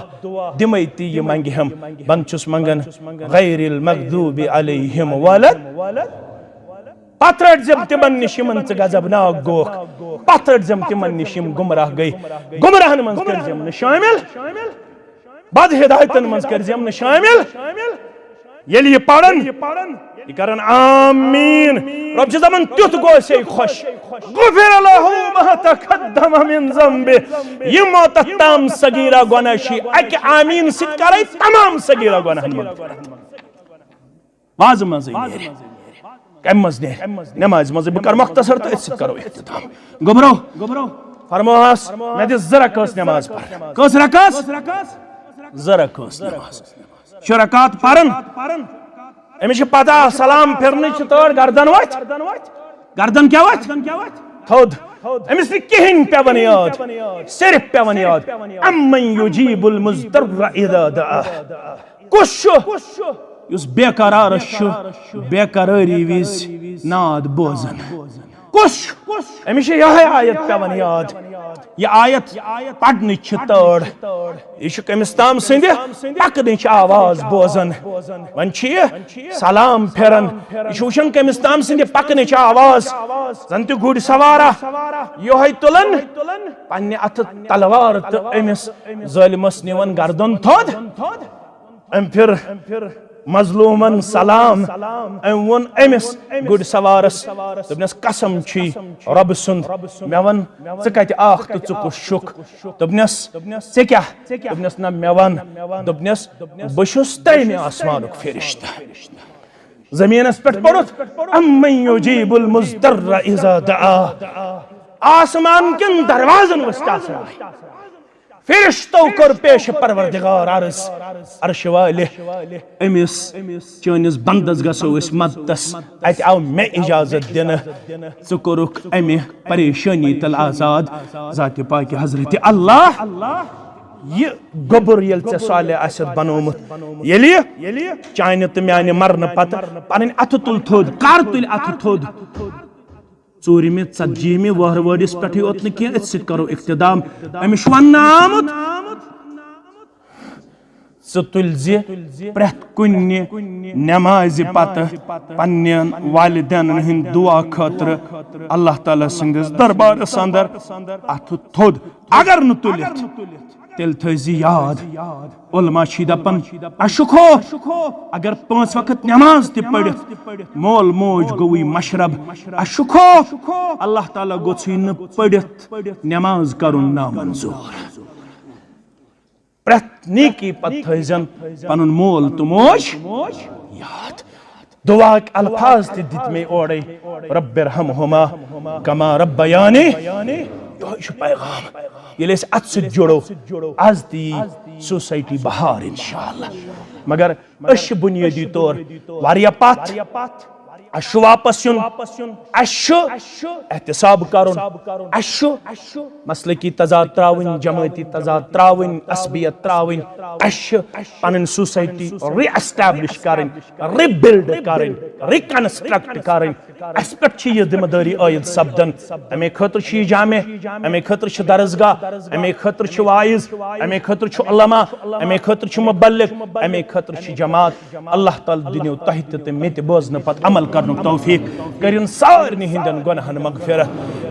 دِمے تی یہِ منگہِ ہم۔ بند چھُس منگان، "غیر المغضوب علیہم ولا"۔ پتھ رٔٹزٮ۪م تِمن نِش یِمن ژٕ غضبناک گوکھ، پتھ رٔٹزٮ۪م تِمن نِش یِم گمراہ گٔے، گمراہن منٛز کٔرزٮ۪م نہٕ شٲمِل، بد ہدایتن منٛز کٔرزٮ۪م نہٕ شٲمِل۔ ییٚلہِ یہِ پرن، یہِ کرن آمین۔ رب چھُ دپان، تیُتھ گوٚو اسے خۄش۔ غفر لہ ما تقدم من ذنبہ۔ یِمو تتھ تام صغیرہ گۄناہ چھِ، اکہِ آمین سۭتۍ کرے تمام صغیرہ گۄناہن منٛز۔ وازٕ منٛزٕے نیرِ۔ کمہِ منٛز نیرِ؟ نمازِ منٛزٕے۔ بہٕ کرٕ مختصر تہٕ أتھۍ سۭتۍ کرو اختتام۔ گوٚبرو، فرموہس، مےٚ دِ زٕ رکٲژ نماز پرنہٕ۔ کٔژ رکٲژ؟ زٕ رکٲژ نماز۔ شےٚ رکعت پران۔ أمِس چھِ پتہ، سلام پھِرنٕچ چھِ تٲر گردن وتھ۔ گردن کیٛاہ وتھ؟ تھوٚد۔ أمِس نہٕ کِہیٖنۍ پٮ۪وان یاد، صرف پٮ۪وان یاد، امن یجیب المضطر اذا دعا۔ کُس چھُ یُس بے قرارس چھُ بے قرٲری وِزِ ناد بوزان؟ کُس چھُ؟ أمِس چھِ یِہوٚے آیت پٮ۪وان یاد۔ یہِ آیت پرنٕچ چھِ تٲر۔ یہِ چھُ کٔمِس تام سٕنٛدِ پکنٕچ آواز بوزان۔ وۄنۍ چھُ یہِ سلام پھِران۔ یہِ چھُ وٕچھان کٔمِس تام سٕنٛدِ پکنٕچ آواز۔ زن تہِ گُرۍ سوارا یِہوٚے تُلان، پننہِ اتھٕ تلوار تہٕ أمِس ظٲلمس نِوان گردن تھوٚد۔ أمۍ پھِر مظلومن سلام۔ أمۍ ووٚن أمِس گُرۍ سوارس، دوٚپنس، قسم چھُے رۄبہٕ سُنٛد، مےٚ وَن، ژٕ کتہِ آکھ تہٕ ژٕ کُس چھُکھ؟ دوٚپنس، ژےٚ کیٛاہ؟ دوٚپنس، نہ، مےٚ وَن۔ دوٚپنس، بہٕ چھُس تٔمۍ آسمانُک فرشتہٕ۔ زٔمیٖنس پٮ۪ٹھ پوٚرُتھ، امن یجیب المضطر اذا دعا۔ آسمان کٮ۪ن دروازن ؤسۍ آسمانے۔ فرشتو کوٚر پیش پروردگار عرض، عرشہِ والہِ، أمِس چٲنِس بندس گژھو أسۍ مدتس، اتہِ آو مےٚ اجازت دِنہٕ، ژٕ کوٚرُکھ امہِ پریشٲنی تل آزاد۔ ذاتِ پاکہِ حضرت اللہ، یہِ گوٚبُر ییٚلہِ ژےٚ صالح آسٮ۪تھ بنومُت، ییٚلہِ چانہِ تہٕ میانہِ مرنہٕ پتہٕ پنٕنۍ اتھٕ تُل تھوٚد، کر تُلہِ اتھٕ تھوٚد؟ ژوٗرِمہِ، ژتجیٖہمہِ وہرٕ وٲرِس پٮ۪ٹھٕے یوت نہٕ کینٛہہ، أتھۍ سۭتۍ کرو اختتام۔ أمِس چھُ وننہٕ آمُت، ژٕ تُلۍ زِ پرٛٮ۪تھ کُنہِ نٮ۪مازِ پتہٕ پننٮ۪ن والدینن ہٕنٛدِ دُعا خٲطرٕ اللہ تعالیٰ سٕنٛدِس دربارس اندر اتھٕ تھوٚد۔ اگر نہٕ تُلِتھ، تیٚلہِ تھٲوزِ یاد، علماء چھِ دپان، اَسہِ چھُ خوف اگر پانٛژھ وقت نماز تہِ پٔرِتھ مول موج گوٚوٕے مشرب، اَسہِ چھُ خوف اللہ تعالیٰ گوٚژھُے نہٕ پٔرِتھ نماز کرُن نامنظور۔ پرٛٮ۪تھ نیکی پتہٕ تھٲوزٮ۪ن پنُن مول تہٕ موج یاد۔ دعاہٕکۍ الفاظ تہِ دِتۍ مےٚ اورے، رب ارحمہما کما ربیانی۔ یِہوٚے چھُ پیغام۔ ییٚلہِ أسۍ اَتھ سۭتۍ جُڑو، از تہِ یی سوسایٹی بہار انشاءاللہ۔ مگر أسۍ چھِ بُنیٲدی طور واریاہ پتھ۔ اَسہِ چھُ واپس یُن، اَسہِ چھُ احتساب کرُن، اَسہِ چھُ مسلکی تضاد تراوٕنۍ، جمٲعتی تضاد تراوٕنۍ، عصبیت تراوٕنۍ، اَسہِ چھِ پنٕنۍ سوسایٹی ری ایسٹیبلش کرٕنۍ، ری بلڈ کرٕنۍ، ری کنسٹرکٹ کرٕنۍ۔ اَسہِ پٮ۪ٹھ چھِ یہِ ذمہ دٲری عٲید سپدان۔ اَمے خٲطرٕ چھُ یہِ جامع، اَمے خٲطرٕ چھِ درسگاہ، اَمے خٲطرٕ چھِ واعظ، اَمے خٲطرٕ چھُ علماء، اَمے خٲطرٕ چھُ مبلغ، اَمے خٲطرٕ چھِ جماعت۔ اللہ تعالیٰ دِنو تۄہہِ تہِ تہٕ مےٚ تہِ بوزنہٕ پتہٕ عمل کرنُک توفیق۔ کٔرِن سارنٕے ہٕنٛدٮ۪ن گۄناہن مغفرت،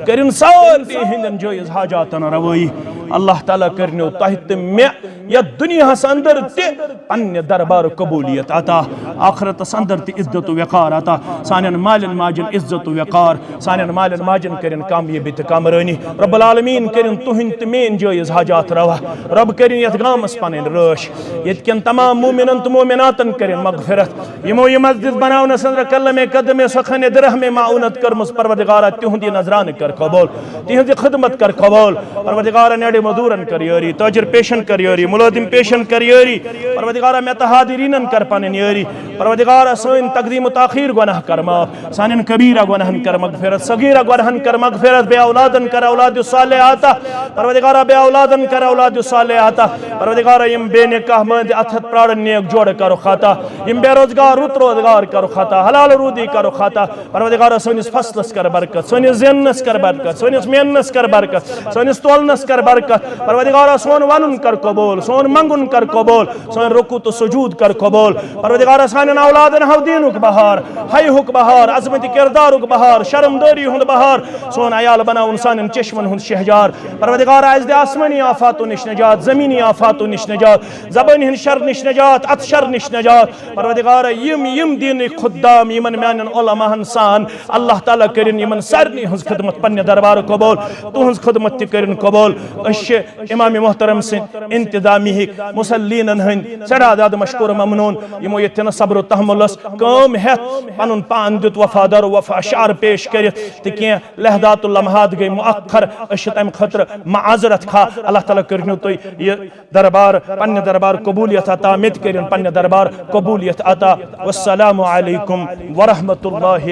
کٔرِن سارنٕے ہٕنٛدٮ۪ن جٲیز حاجاتن روٲیی۔ اللہ تعالیٰ کٔرنو تۄہہِ تہٕ مےٚ یتھ دُنیاہس اندر تہِ پننہِ دربار قبولیت عطا، آخرتس اندر تہِ عزت و وقار عطا، سانٮ۪ن مالٮ۪ن ماجٮ۪ن عزت و وقار، سانٮ۪ن مالٮ۪ن ماجٮ۪ن کٔرِن کامیٲبی تہٕ کامرٲنی۔ رب العالمین کٔرِن تُہٕنٛدۍ تہٕ میٲنۍ جٲیز حاجات روا۔ رب کٔرِن یتھ گامس پنٕنۍ رٲچھ، ییٚتہِ کٮ۪ن تمام مومنن تہٕ مومناتن کٔرِن مغفرت۔ یِمو یہِ مسجد بناونس اندر قلم قدم سخن درہم معاونت کٔرمٕژ، پروردگارا تِہُنٛد یہِ نذرانہٕ کر قبول، تِہنٛز یہِ خدمت کر قبول۔ پروردگارا نیڑِ مزدورن کر یٲری، تاجر پیشن کر یٲری، ملازم پیشن کر یٲری۔ پروردگارا مےٚ تہٕ حاضرینن کر پنٕنۍ یٲری۔ پروردگارا سٲنۍ تقدیم و تاخیر گناہ کر معاف، سانٮ۪ن کبیرہ گناہن کر مغفرت، صغیرہ گناہن کر مغفرت، بے اولادن کر اولاد صالح عطا۔ پروردگارا بے اولادن کر اولاد صالح عطا۔ پروردگارا یِم بے نکاح مٲنٛزِ اتھٕ پرارن نیک جوڑ کرُکھ عطا، یِم بے روزگار رُت روزگار کرُکھ عطا، حلال روزی کرُکھ عطا۔ پروردگارا سٲنِس فصلس کر برکت، سٲنِس زیننس کر برکت، سٲنِس میننس کر برکت، سٲنِس تولنس کر برکت۔ پروردگارا سون ونُن کر قبول، سون منگُن کر قبول، سٲنۍ رکوع تہٕ سجود کر قبول۔ پروردگارا سانٮ۪ن اولادن ہاو دینُک بہار، حیہُک بہار، عظمت کردارُک بہار، شرمدٲری ہُنٛد بہار، سون عیال بناوُن سانٮ۪ن چشمن ہُنٛد شہجار۔ پروردگارا اسہِ دِ آسمٲنی آفاتو نِش نجات، زمینی آفاتو نِش نجات، زبٲنۍ ہٕنٛدِ شر نِش نجات، اتھ شر نِش نجات۔ پروردگارا یِم یِم دینٕکۍ خدام یِمن میانٮ۪ن علماہن سان، اللہ تعالیٰ کٔرِن یِمن سارنٕے ہٕنٛز خدمت پننہِ دربارٕ قبول، تُہٕنٛز خدمت تہِ کٔرِن قبول۔ أسۍ چھِ امام محترم سٕنٛدۍ انتظامی ہٕکۍ مصلینن ہٕنٛدۍ سٮ۪ٹھاہ زیادٕ مشکور ممنون، یِمو ییٚتہِ تھٮ۪نس صبر و تحملس کٲم ہیتھ پنن پان دیُت وفادار و وفا شعر پیش کٔرِتھ، تہٕ کینٛہہ لحظات و لمحات گٔے مؤخر۔ أسۍ چھِ تمہِ خٲطرٕ معذرت خواہ۔ اللہ تعالیٰ کٔرِنو تُہۍ یہِ دربار، پننہِ دربار قبولیت عطا، مےٚ تہِ کٔرِن پننہِ دربار قبولیت عطا۔ والسلام علیکم ورحمۃ اللہ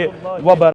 وبرکاتہ۔